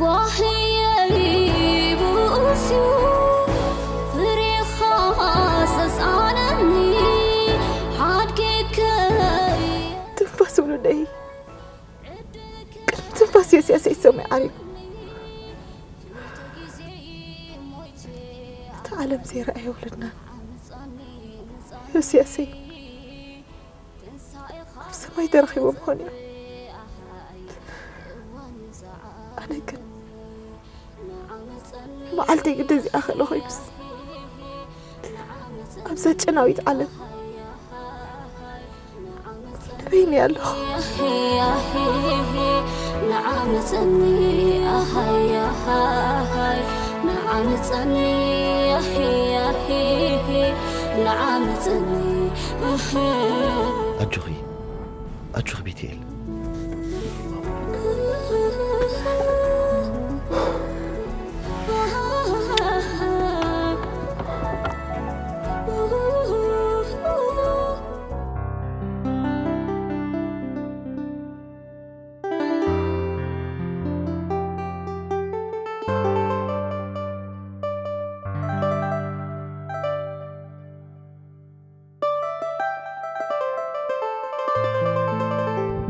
ጓህየይ ብኡስዩ ፍሬኻ ዘስኣነኒ ሓድጊከይ። ትንፋስ ውሉደይ፣ ቅድሚ ትንፋስ ዮስያሰይ ሰማይ ዓሪጉ። እቲ ዓለም ዘይረኣየ ውሉድና ዮስያሰይ ኣብ ሰማይ ተረኺቡ ምዃኑ እዩ። ኣነ ግን መዓልተይ ግደ እዚኣ ከለኹ እዩስ ኣብዛ ጨናዊት ዓለም ንበይነይ ኣለኹ። ንዓምፀኒ ኣሃይ ኣሃይ፣ ንዓምፀኒ ኣሂ ኣሂ፣ ንዓምፀኒ ኣሂ። ኣጆኺ፣ ኣጆኺ ቤትኤል።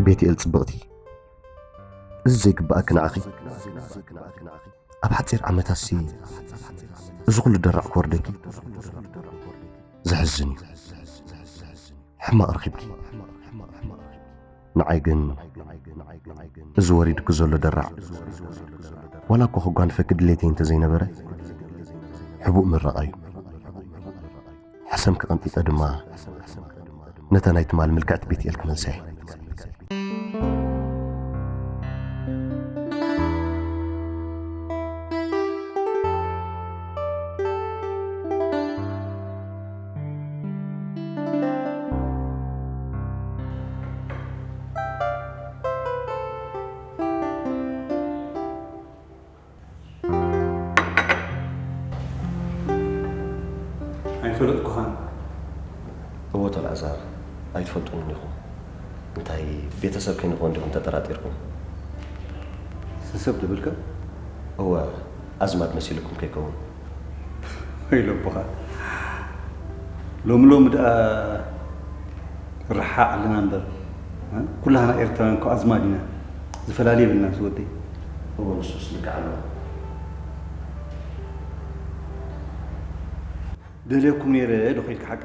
ቤትኤል ጽብቕቲ፣ እዚ ዘይግብኣኪ ንዓኺ። ኣብ ሓጺር ዓመታትሲ እዚ ኩሉ ደራዕ ክወርደኪ? ዘሕዝን እዩ። ሕማቕ ረኺብኪ። ንዓይ ግን እዚ ወሪድኪ ዘሎ ደራዕ ዋላ እኮ ከጓንፈኪ ድሌተይ እንተዘይነበረ፣ ሕቡእ ምረቓ እዩ። ሕሰም ክቐንጢጠ ድማ ነታ ናይ ትማል ምልክዕቲ ቤትኤል ክመልሳ እየ። ኣይፈለጥኩኻን። እወ፣ ተልኣዛር፣ ኣይትፈልጡንን ኢኹም። እንታይ ቤተሰብ ከይንኸውን ዲኹም ተጠራጢርኩም? ስንሰብ ትብልካ? እወ፣ ኣዝማድ መሲልኩም ከይከውን። ወይለቦኻ። ሎሚ ሎሚ ደኣ ርሓቕ ኣለና እምበር፣ እ? ኩላህና ኤርትራውያን እኮ ኣዝማድ ኢና። ዝፈላለ የብልናን ዝወደይ። እወ፣ ንሱስ ልክዕ ኣለዎ። ደልየኩም ነይረ ዶ ኺልካ ሓቂ?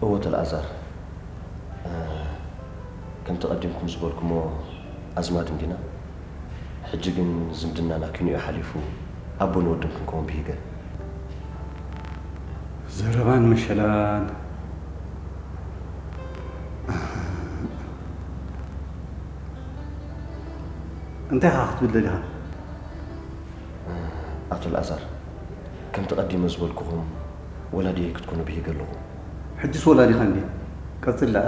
እወ፣ ተልኣዛር፣ እ፣ ከምቲ ቀዲምኩም ዝበልኩሞ ኣዝማድ እንዲና። ሕጂ ግን ዝምድናና ኪንኡ ሓሊፉ ኣቦን ወድን ክንከውን ብሂገ። ዘረባን መሸላን። እንታይ ኸ ክትብል ደሊኻ? ኣቶ ልኣዛር፣ ከምቲ ቀዲመ ዝበልኩኹም ወላዲየይ ክትኮኑ ብሂገ ኣለኹ። ሕጅስ ወላዲኻ እንድየ። ቀጽል ደኣ።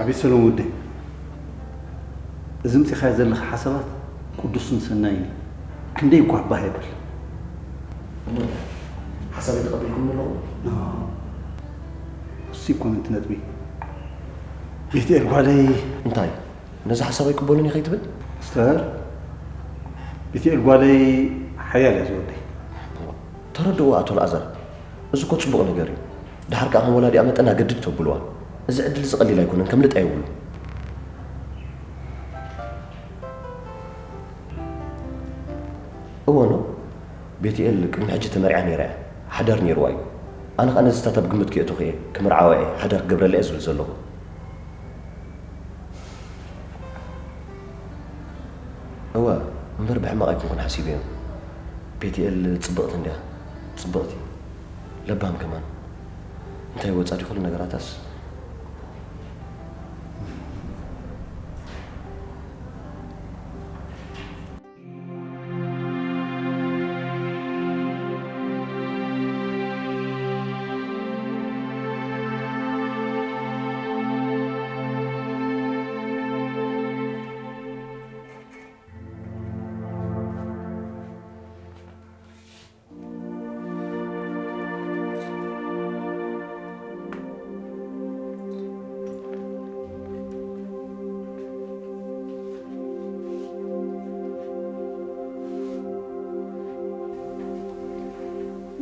ኣቤት ሰሎሞን ወደይ፣ እዚ ምጺኻዮ ዘለኻ ሓሳባት ቅዱስን ሰናይን እዩ። ክንደይ እኳ ባህ የብል። እሞ ሓሳበይ ተቐቢልኩም ኣለኹም? ኖ፣ እሱ ይኮነ እቲ ነጥቢ። ቤትኤል ጓለይ። እንታይ? ነዚ ሓሳብ ኣይቅበሉን እዩ ከይትብል? ሚስተር፣ ቤትኤል ጓለይ ሓያል እያ ዝወደይ። ተረድእዎ ኣቶ ልኣዛር፣ እዚ እኮ ጽቡቕ ነገር እዩ። ደሓር ከኣ ከም ወላዲኣ መጠን ኣገድድ ተብልዋ። እዚ ዕድል እዚ ቀሊል ኣይኮነን፣ ከምልጥ የብሉን። እወ ኖ፣ ቤትኤል ቅድሚ ሕጂ ተመርዕያ ነይራ እያ። ሓዳር ነይርዋ እዩ። ኣነ ኸኣ ነዚታት ኣብ ግምት ከየእተኹ እየ ክምርዓዋ እየ፣ ሓዳር ክገብረላ እየ ዝብል ዘለኹ። እወ፣ እምበር ብሕማቕ ኣይኮንኩን ሓሲበዮ። ቤትኤል ጽብቕቲ እንድያ፣ ጽብቕቲ። ለባም ከማን። እንታይ ወጻ ድዩ ኩሉ ነገራታስ?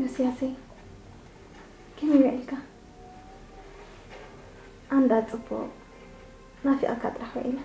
ዮስያሰይ፣ ከመይ ውዒልካ? ኣንዳ ጽቡቕ፣ ናፊቐካ ጥራሕ ውዒለ።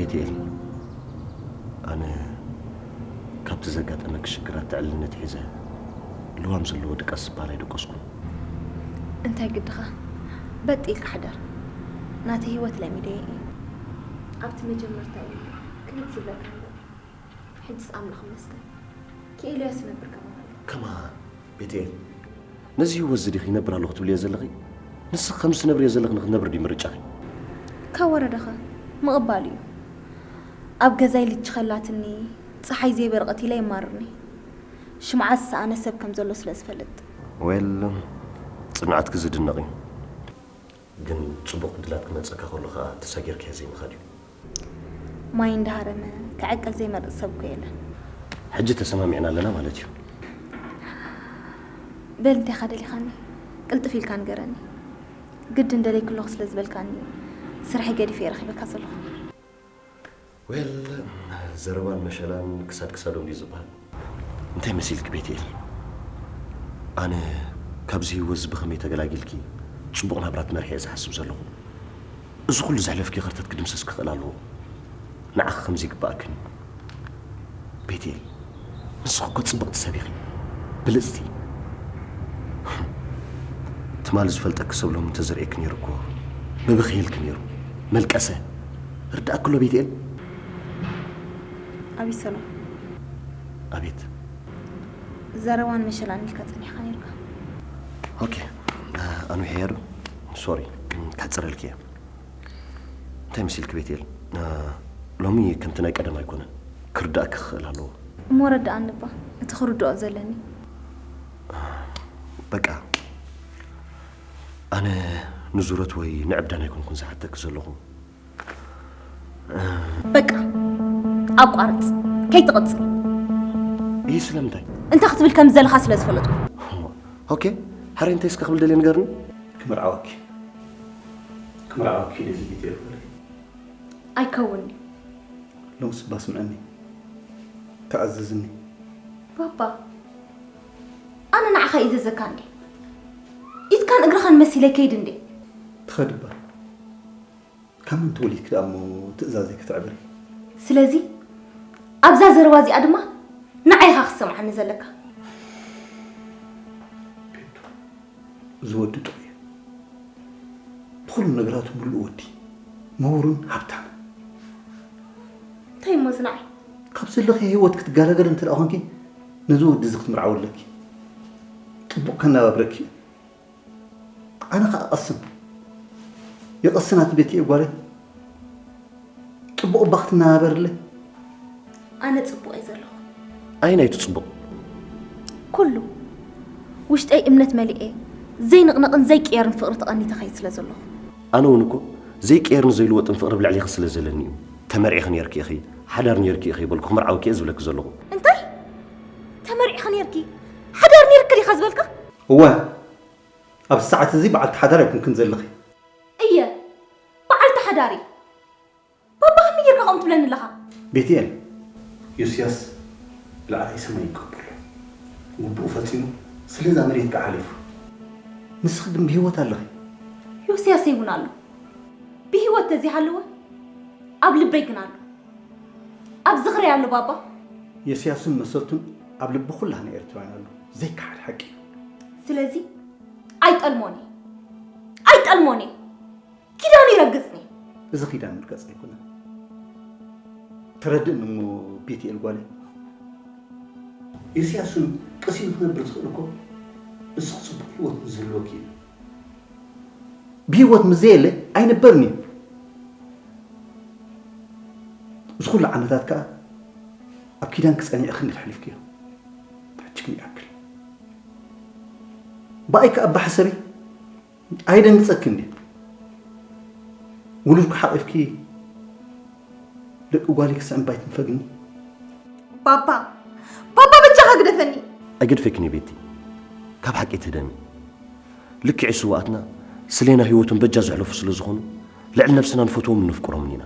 ቤትኤል፣ ኣነ ካብቲ ዘጋጠመኪ ሽግራት ትዕልነት ሒዘ ልዋም ዘለዎ ድቃስ ዝበሃል ኣይደቀስኩን። እንታይ ግድኻ? በጥ ኢልካ ሕደር። ናተይ ህይወት ለሚደዮ እየ። ኣብቲ መጀመርታ እዩ ክብድ ዝብለካ ነይሩ። ሕጅስ ኣምላኽ ይመስገን ክኢለዮስ ይነብር ከማን ኣሎ። ከማን ቤትኤል፣ ነዚ ህይወት እዚ ዲኺ ይነብር ኣለኹ ትብልዮ ዘለኺ? ንስኺ ከምዚ ትነብርዮ ዘለኺ ንክትነብሪ ድዩ ምርጫኺ? ካብ ወረደኸ ምቕባል እዩ። ኣብ ገዛይ ልጅኸላትኒ፣ ፀሓይ ዘይበርቐት ኢለ የማርርኒ። ሽምዓ ዝሰኣነ ሰብ ከም ዘሎ ስለ ዝፈልጥ። ዌል፣ ፅንዓትኪ ዝድነቕ እዩ። ግን ፅቡቕ ዕድላት ክመፀካ ከሎ ከዓ ተሳጊርካዮ ዘይምኻድ እዩ። ማይ እንዳሃረመ ክዕቅል ዘይመርፅ ሰብ እኮ የለን። ሕጂ ተሰማሚዕና ኣለና ማለት እዩ። በል እንታይኻ ደሊኻኒ? ቅልጥፍ ኢልካ ንገረኒ። ግድን ደለይኩ ኣለኹ ስለ ዝበልካኒ እዩ ስርሐይ ገዲፈ እየ ረኺበካ ዘለኹ። ዌል፣ ዘረባን መሸላን ክሳድ ክሳዶም ድዩ ዝበሃል? እንታይ መሲልኪ ቤትኤል? ኣነ ካብዚ ህይወት እዚ ብኸመይ ተገላጊልኪ ፅቡቕ ናብራ ትመርሒ እየ ዝሓስብ ዘለኹ። እዚ ኩሉ ዘሕለፍኪ ከርተት ክድምሰስ ክኽእል ኣለዎ። ንዓኺ ከምዚ ይግባኣክን እዩ። ቤትኤል፣ ንስኺ እኮ ጽብቕቲ ሰብ ኢኺ። ብልጽቲ። ትማሊ ዝፈልጠኪ ሰብ ሎሚ እንተዘርእየኪ ነይሩ እኮ ምበኸየልኪ ነይሩ። መልቀሰ። ርዳእኪ ኣሎ ቤትኤል? ኣቢሰሎም። ኣቤት። ዘረባን መሸላን ኢልካ ጸኒሕካ ነይርካ። ኦኬ። ኣኑ ሕያሩ ሶሪ፣ ከጽረልኪ እየ። እንታይ መሲልኪ ቤትኤል? ሎሚ ከምቲ ናይ ቀደም ኣይኮነን። ክርዳእኪ ክኽእል ኣለዎ። እሞ ረድኣኒ እባ፣ እቲ ክርድኦ ዘለኒ። በቃ፣ ኣነ ንዙረት ወይ ንዕብዳን ኣይኮንኩን ዝሓተኪ ዘለኹ። በቃ፣ ኣቋርጽ፣ ከይትቕጽል። ይህ ስለምንታይ? እንታይ ክትብል ከም ዘለኻ ስለ ዝፈለጥኩ። ኦኬ፣ ሕራይ እንታይ እስከ ክብል ደልየ ንገርኒ። ክምርዓወኪ። ክምርዓወኪ ኢለ ዝጊት እየ ክብል። ኣይከውን'ዩ። ሎምስ እባ ስምዐኒ፣ ተኣዘዝኒ። ባባ፣ ኣነ ንዓኻ እየ ዘዘካ እንዴ? ኢድካን እግርኻን መሲለ ከይድ እንዴ? ትኸድ እባ። ካብ መን ተወሊድኪ ደኣ እሞ ትእዛዘይ ከተዕብሪ? ስለዚ ኣብዛ ዘረባ እዚኣ ድማ ንዓይ ኢኻ ክትሰምዓኒ ዘለካ። ቤቱ፣ እዚ ወዲ ጥዑይ እዩ። ብኹሉ ነገራቱ ምሉእ ወዲ፣ ምሁርን ሃብታምን። እንታይ እሞ እዚ ንዓይ? ካብ ዘለኺ ህይወት ክትገላገሊ እንተ ደኣ ኾንኪ፣ ነዚ ወዲ እዚ ክትምርዓዊ ኣለኪ። ጥቡቕ ከነባብረኪ እዩ። ኣነ ኸኣ ቀስን የቐስን ኣቲ ቤቲ እየ ጓለይ። ጥቡቕ እባ ክትነባበርለይ። ኣነ ጽቡቕ እየ ዘለኹ። ኣየናይ እቲ ጽቡቕ? ኩሉ ውሽጠይ እምነት መሊኤ ዘይንቕነቕን ዘይቅየርን ፍቕሪ ተቐኒተ ኸይድ ስለ ዘለኹ። ኣነ እውን እኮ ዘይቅየርን ዘይልወጥን ፍቕሪ ብልዕሊኺ ስለ ዘለኒ እዩ። ተመርዒኺ ነይርኪ ኢኺ፣ ሓዳር ነይርኪ ኢኺ በልኩ ክምርዓወኪ እየ ዝብለኪ ዘለኹ። እንታይ? ተመሪዕኺ ነይርኪ? ሓዳር ነይርኪ ዲኻ ዝበልካ? እወ፣ ኣብዚ ሰዓት እዚ በዓልቲ ሓዳር ኣይኮንክን ዘለኺ። እየ፣ በዓልቲ ሓዳር እየ። ባባ ከመይ ጌርካ ከምኡ ትብለኒ ኣለኻ? ቤትኤል፣ ዮስያስ ላዕላይ ሰማይ ይቀበሎ። ግቡኡ ፈጺሙ ስለዛ መሬት ከኣ ሓሊፉ። ንስኺ ግን ብህይወት ኣለኺ። ዮስያሰይ እውን ኣሎ። ብህይወት ተዘይሃለወ ኣብ ልበይ ግን ኣሎ። ኣብ ዝኽረይ ኣሎ ባባ። ዮስያስን መሰልቱን ኣብ ልቢ ኩላህና ኤርትራውያን ኣሎ። ዘይከሓድ ሓቂ እዩ። ስለዚ ኣይጠልሞን እየ። ኣይጠልሞን እየ። ኪዳኑ ይረግጽኒ። እዚ ኺዳን ምርጋጽ ኣይኮነን። ተረድእኒ እሞ ቤትኤል ጓለይ። ኢሳያስ እውን ቀስ ኢሉ ክነብር ዝኽእል እኮ ንስኺ ጽቡቕ ህይወት ምስ ዝህልወኪ እዩ። ብህይወት ምስ ዘየለ ኣይንበርን እዩ። እዚ ኩሉ ዓመታት ከኣ ኣብ ኪዳንኪ ጸኒዕኺ እንዲኺ ኣሕሊፍክዮ። ሕጂ ግን ይኣክል። ብኣይ ከኣ እባ ሕሰቢ። ኣይደንግጸኪ እንዴ? ውሉድኩ ሓቒፍኪ ደቂ ጓለይ ክስዕም ባይ ትንፈግኒ? ባባ፣ ባባ በጃኻ ግደፈኒ። ኣይገድፈክን እየ ቤቲ፣ ካብ ሓቂ ትህደሚ። ልክዕ እዩ ስውኣትና ስሌና ህይወቶም በጃ ዘሕለፉ ስለ ዝኾኑ ልዕሊ ነብስና ንፈትዎምን ነፍቅሮምን ኢና።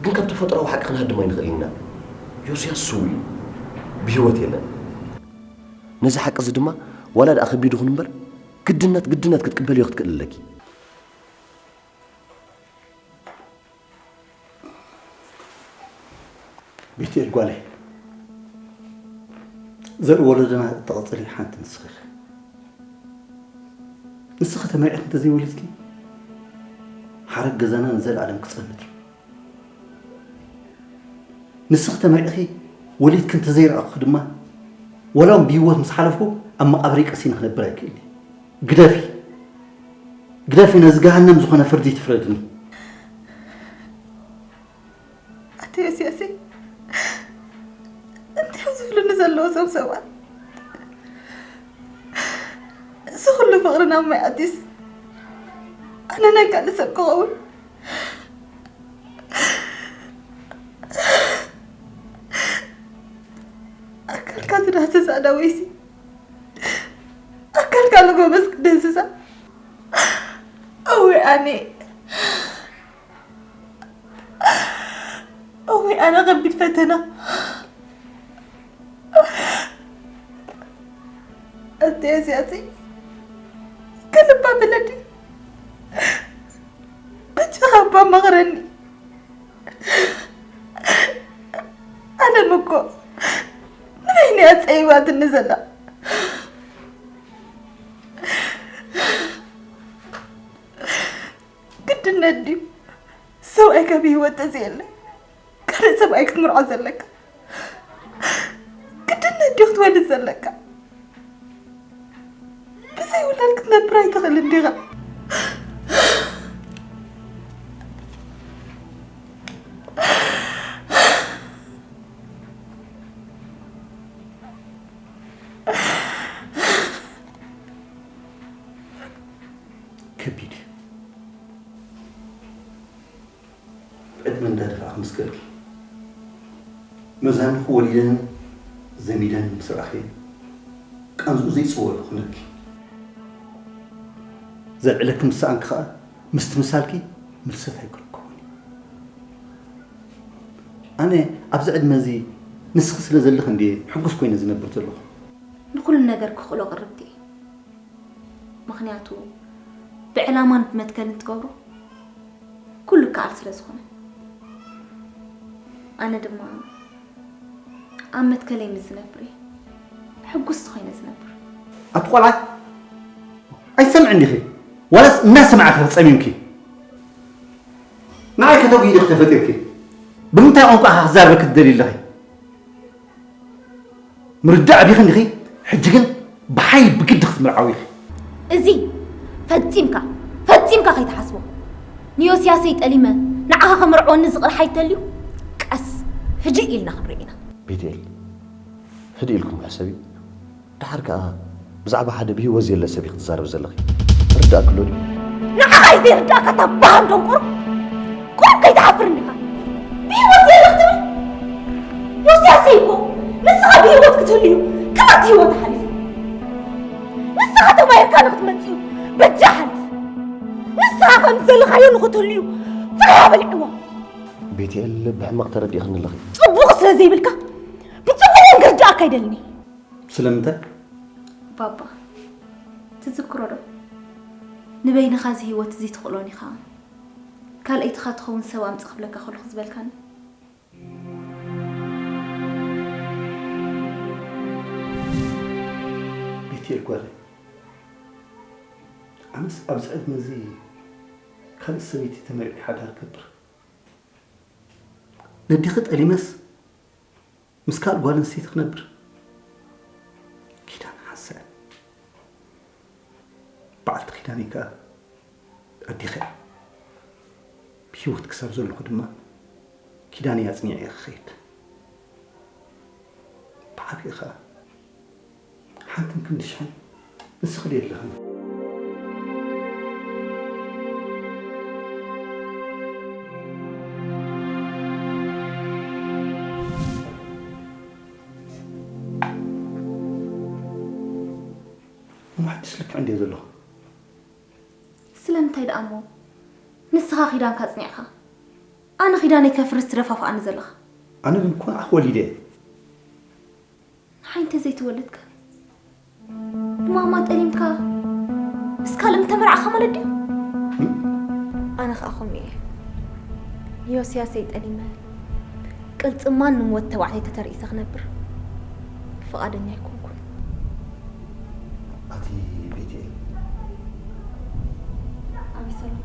ግን ካብ ተፈጥሮኣዊ ሓቂ ክንሃድም ኣይንኽእልን ኢና። ዮስያስ ስዉእ እዩ፣ ብህይወት የለን። ነዚ ሓቂ እዚ ድማ ዋላ ደኣ ከቢድ ይኹን እምበር ግድነት ግድነት ክትቅበልዮ ክትክእሊ ኣለኪ። ቤቴል ጓለይ፣ ዘርኢ ወለዶና እተቐጽሊ ሓንቲ ንስኺ ኢኺ። ንስኺ ተመርዒኺ እንተዘይወሊድኪ፣ ሓረግ ገዛና ንዘለኣለም ክጸንት እዩ። ንስኺ ተመርዒኺ ወሊድኪ እንተዘይረኣኹኺ ድማ፣ ዋላ እውን ብህይወት ምስ ሓለፍኩ፣ ኣብ መቓብረይ ቀሲነ ክነብር ኣይክእልን እየ። ግደፊ፣ ግደፊ፣ ነዚ ገሃነም ዝኾነ ፍርዲ ትፍረድኒ። ኣቲ የስያሲ፣ እንታይ እዮም ዝብሉኒ ዘለዉ እዞም ሰባት? እዚ ኩሉ ፍቕሪ ናብ ማይ ኣቲስ፣ ኣነ ናይ ካልእ ሰብ ክኸውን? ኣካልካ ዝዳህሰስ ኣዳወይሲ፣ ኣካልካ ዝጎበዝ ክድህስሳ። እወ ኣነ፣ እወ ኣነ ከቢድ ፈተና። ኣቲ የስያሲ፣ ከልባ ብለዲ፣ በጃኻ እባ መኽረኒ። ኣለም እኮ ንበይነይ ኣጸይባትኒ ዘላ። ግድነት ድዩ ሰብኣይ ካብ ህይወት ተዘየለ ካልእ ሰብኣይ ክትምርዖ ዘለካ? ግድነት ድዩ ክትወልድ ዘለካ? ብዘይ ውላድ ክትነብር ኣይትኽእልን ዲኻ? ከቢድ እዩ። ዕድመ እንዳደፋእኪ ምስ ከድኪ፣ መዛኑኺ ወሊደን ዘሚደን ምስ ረኣኽየን፣ ቃንዝኡ ዘይጽወር ክኾነኪ። ዘልዕለኪ ምስ ሰኣንኪ ከኣ፣ ምስቲ ምሳልኪ ምልሰት ኣይክርከቦን እዩ። ኣነ ኣብዚ ዕድመ እዚ ንስኺ ስለ ዘለኺ እንድየ ሕጉስ ኮይነ ዝነብር ዘለኹ። ንኹሉ ነገር ክኽእሎ ቅርብቲ እየ። ምኽንያቱ ብዕላማን ብመትከልን ትገብሮ ኩሉ ይከኣል ስለ ዝኾነ። ኣነ ድማ ኣብ መትከለይ ምስ ዝነብር እየ ሕጉስቲ ኮይነ ዝነብር። ኣቲ ቆልዓ፣ ኣይትሰምዕን ዲኺ? ዋላስ እናሰማዕኪ ጸሚምኪ? ንዓይ ከተጉሂ ዲኺ ተፈጢርኪ? ብምንታይ ቋንቋ ኢኻ ክዛረበኪ ትደልዪ ኣለኺ? ምርዳእ ኣቢኺ እንዲኺ፣ ሕጂ ግን ብሓይሊ ብግዲ ክትምርዓዊ ኢኺ። እዚ ፈጺምካ፣ ፈጺምካ ከይትሓስቦ። ንዮስያሰይ ጠሊመ ንዓኻ ከምርዕወኒ ዝቕርሓይ ተልዩ፣ ቀስ፣ ህድእ ኢልና ክንርኢ ኢና። ቤትኤል፣ ህድእ ኢልኩም ሕሰቢ። ደሓር ከኣ ብዛዕባ ሓደ ብህይወት ዘየለ ሰብ ኢኺ ትዛረቢ ዘለኺ። ርዳእኪ ኣሎ ድዩ? ንዓኻ እዩ ዘይርዳእካ እታ በሃም ደንቆሮ። ቁሩብ ከይትሓፍር እንዲኻ ብህይወት ዘየለ ክትብል? ዮስያሰይ እኮ ንስኻ ብህይወት ክትህሉ እዩ ክብርቲ ህይወት ሓሊፉ። ንስኻ ተማሂርካ ንክትመጽእ እዩ በጃ ሓልፍ። ንስኻ ከም ዝደለኻዮ ንክትህሉ እዩ ፍርሃ በልዕዎ። ቤትኤል ብሕመቕ ተረዲእኽኒ ኣለኺ። ጽቡቕ ስለ ዘይብልካ ብጽቡቕ እውን ክርድኣካ ኣይደልን እየ። ስለምንታይ? ባባ፣ ትዝክሮ ዶ? ንበይንኻ እዚ ህይወት እዚ ትኽእሎን ኢኻ፣ ካልኣይትኻ ትኸውን ሰብ ኣምጽእ ክብለካ ከለኹ ዝበልካኒ? ቤትኤል ጓለይ፣ ኣነስ ኣብዚ ዕድመ እዚ ካልእ ሰበይቲ ተመርዒ ሓዳር ገብር። ነዲኺ ጠሊመስ ምስ ካልእ ጓል ኣንስተይቲ ክነብር ኪዳን ሓንሳእ። በዓልቲ ኪዳነይ ከኣ ኣዴኺ እያ። ብህይወት ክሳብ ዘለኹ ድማ ኪዳነይ ኣጽኒዐ እየ ክኸይድ። ብዓቢኡ ከኣ ሓንትን ክንዲ ሽሕን ንስኺ ድየ ኣለኽን? እሞ ሕጅስ ልክዕ እንድየ ዘለኹ? ስለምንታይ ደኣ እሞ ንስኻ ኪዳንካ ኣጽኒዕካ፣ ኣነ ኪዳነይ ከፍርስ ትደፋፍኣኒ ዘለኻ? ኣነ ግን እኮ ንዓኺ ወሊደ እየ። ንዓይ እንተ ዘይተወለድካ፣ ንማማ ጠሊምካ ምስ ካልእ ምተመርዓኻ ማለት ድዩ? ኣነ ኸኣ ከምኡ እየ። ንዮስያሰይ ጠሊመ፣ ቅልጽማን ንሞት ተባዕታይ ተተርኢሰ ክነብር ፍቓደኛ ኣይኮንኩን። ኣቲ ቤትኤል። ኣቤሰሎም።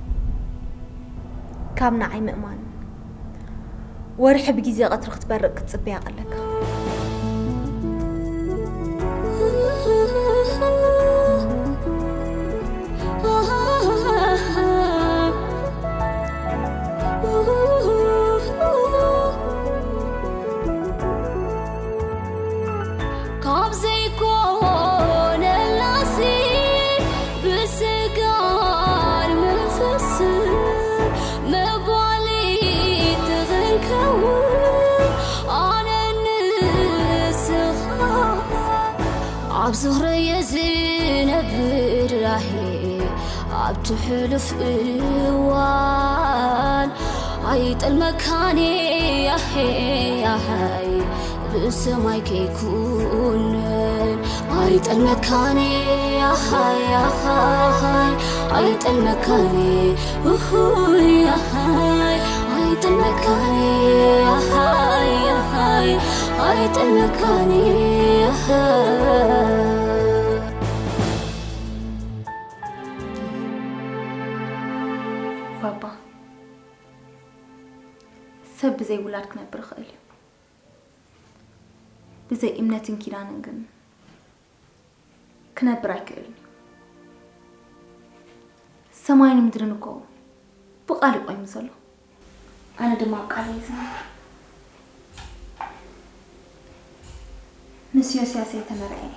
ካብ ንዓይ ምእማን፣ ወርሒ ብግዜ ቀትሪ ክትበርቕ ክትጽበያ ቀለካ። ካብ ዘይኮነላሲ ብስጋን መንፈስን መባሊት ትኽንከውን ኣነ ንስኻ ኣብ ዝኽረየ ዝነብር ኣሄ ኣብቲ ሕሉፍ እዋን ኣይጠልመካን ኣሄ ኣሃይ ብሰማይ ከይኩንን ኣይጠልመካን ኣሃይ ኣሃይ ኣይጠልመካን ኡሁይ ኣሃይ ኣይጠልመካን ኣሃይ ኣሃይ ኣይጠልመካን ኣሃይ ባባ፣ ሰብ ብዘይ ውላድ ክነብር ይኽእል እዩ። ብዘይ እምነትን ኪዳንን ግን ክነብር ኣይክእልን እዩ። ሰማይን ምድርን እኮ ብቓል እዩ ቆይሙ ዘሎ። ኣነ ድማ ኣብ ቃለይ እየ ዝነብር። ምስ ዮስያሰይ ተመርዕየ።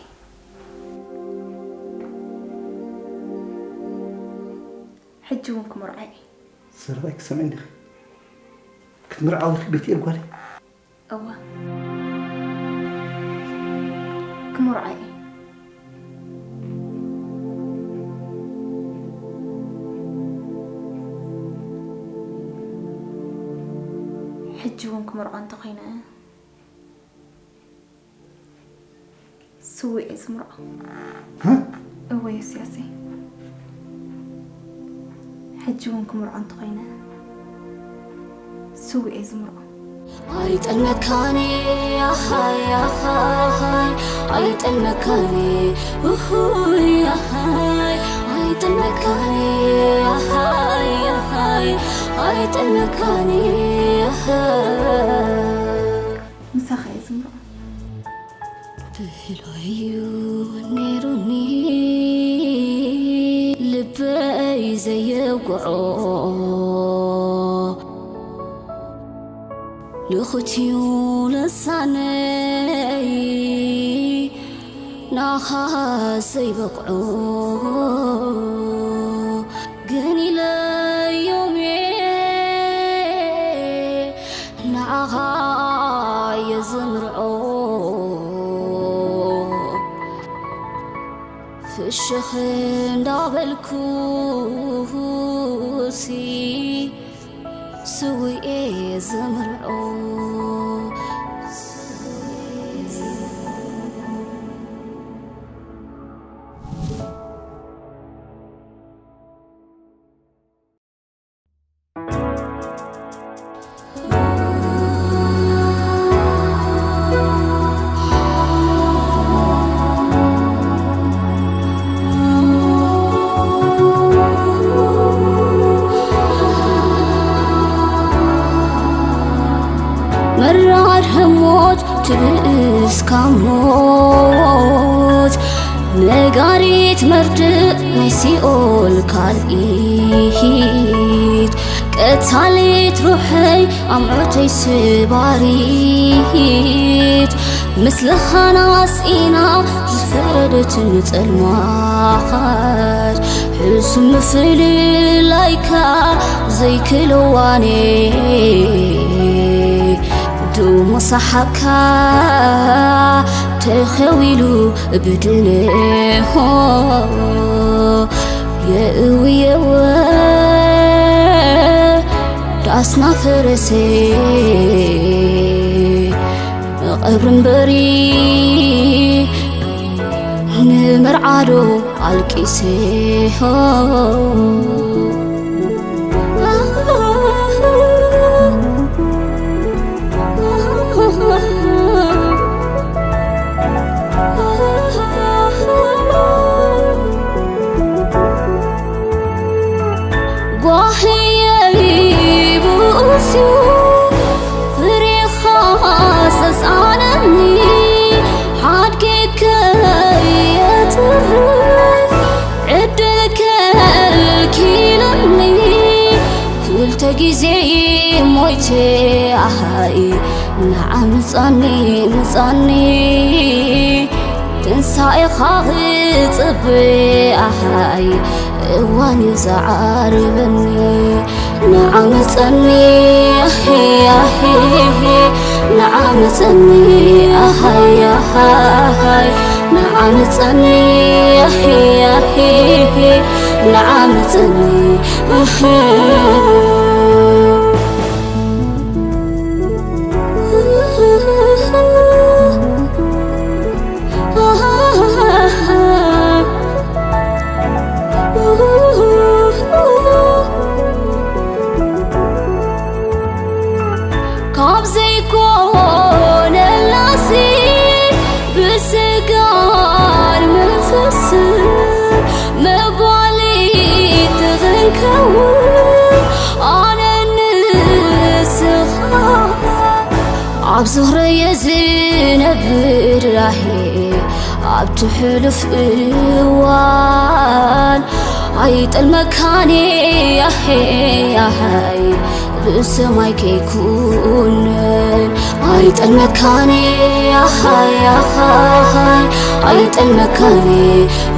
ሕጂ እውን ክምርዖ እየ። ዘረባይ ክትሰምዒ እንዲኺ? ክትምርዓዊ ኢኺ ቤትኤል ጓለይ? እወ። ክምርዖ እየ። ሕጂ እውን ክምርዖ እንተኾይነ፣ ስዉእ እየ ዝምርዖ። ሀ? እወ ዮስያሰይ፣ ሕጂ እውን ክምርዖ እንተኾይነ ስዉእ እየ ዝምርዖ። ኣይጠልመካን ኣሃይ ኣሃይ ኣይጠልመካን ኡሁይ ኣሃይ ኣይጠልመካን ኣሃይ ኣሃይ ኣይጠልመካን ኣሃይ ምሳኻ እየ ዝምርዖ። ብህሎዩ ነይሩኒ ልበይ ዘየውግዖ ልኽትዩ ልሳነይ ናኻ ዘይበቕዖ ግን ኢለዮምየ ንዓኻ የዘምርዖ ፍሽኽ እንዳበልኩሲ ስውኤ ዘምርዖ መራር ህሞት ትብእስ ካብ ሞት ነጋሪት መርድእ ናይ ሲኦል ካልኢት ቀታሊት ሩሐይ ኣምዖተይ ስባሪት ምስልኻና ስኢና ዝፈረደት ንጸልማኻት ሕሱም ምፍልላይካ ዘይክልዋኔ ድሞ ሰሓብካ ተኸዊሉ ብድንሆ የእውየወ ዳስና ፈረሰ መቐብሪ እምበሪ ንመርዓዶ ኣልቂሰ ዋህየይ ብኡስዩ ፍሬኻ ዘስኣነኒ ሓድጌ ከየትርፍ ዕድል ከልኪለኒ ክልተ ግዜ ሞይቴ ኣሃይ ንዓ ምጻኒ ምጻኒ ትንሳኤኻ ክጽበ ኣሃይ እዋን እዩ ዝዓርበኒ ንዓ ምጸኒ ኣሄ ኣሄ ንዓ ምጸኒ ኣሃይ ኣሃይ ንዓ ምጸኒ ኣሄ ኣሄ ንዓ ምጸኒ ኣሃ ካብ ዘይኮነላሲ ብስጋን መንፈስን መባሊት ክንከውን ኣነ ንስኻ ኣብ ዙረየ ዝነብር ኣሄ ኣብቲ ሕሉፍ እዋን ኣይጠልመካን ኣሄ ኣሃይ ብሰማይ ከይኩንን ኣይጠልመካን ኣሃይ ኣሃይ ኣይጠልመካን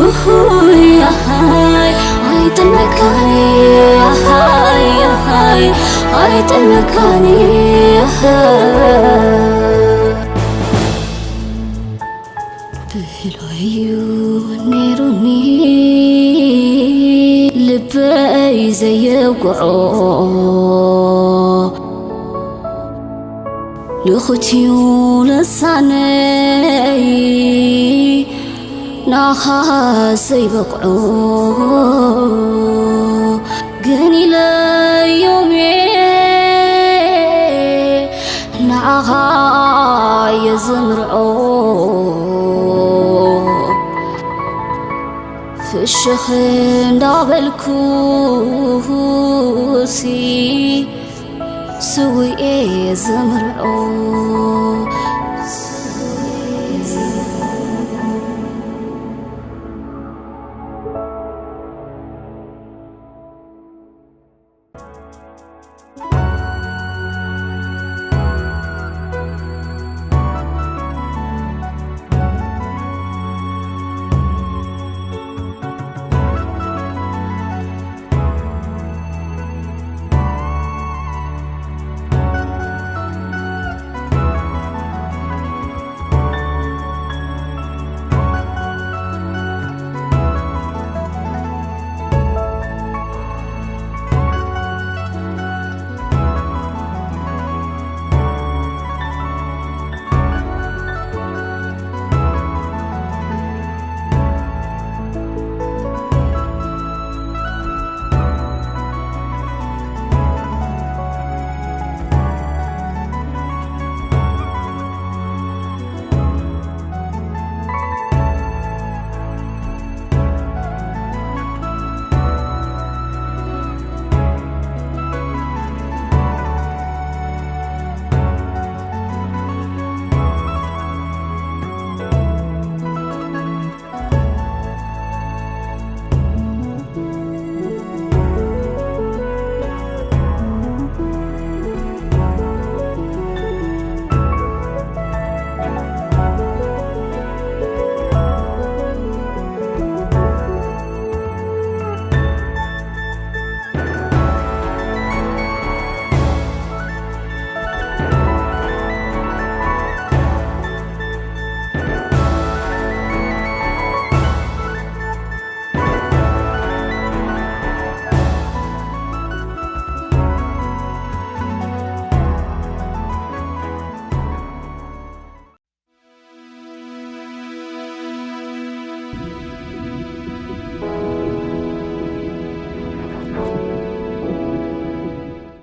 ኡሁይ ኣሃይ ኣይጠልመካን ኣሃይ ኣሃይ ኣይጠልመካን ኣሃይ ብህሎዩ ነይሩኒ ልበይ ዘየውግዖ ንኽትዩ ልሳነይ ናኻ ዘይበቕዖ ግን ኢለዮምየ ንዓኻ የዘምርዖ ፍሽኽ እንዳበልኩሲ ስውኤ ዘምርዖ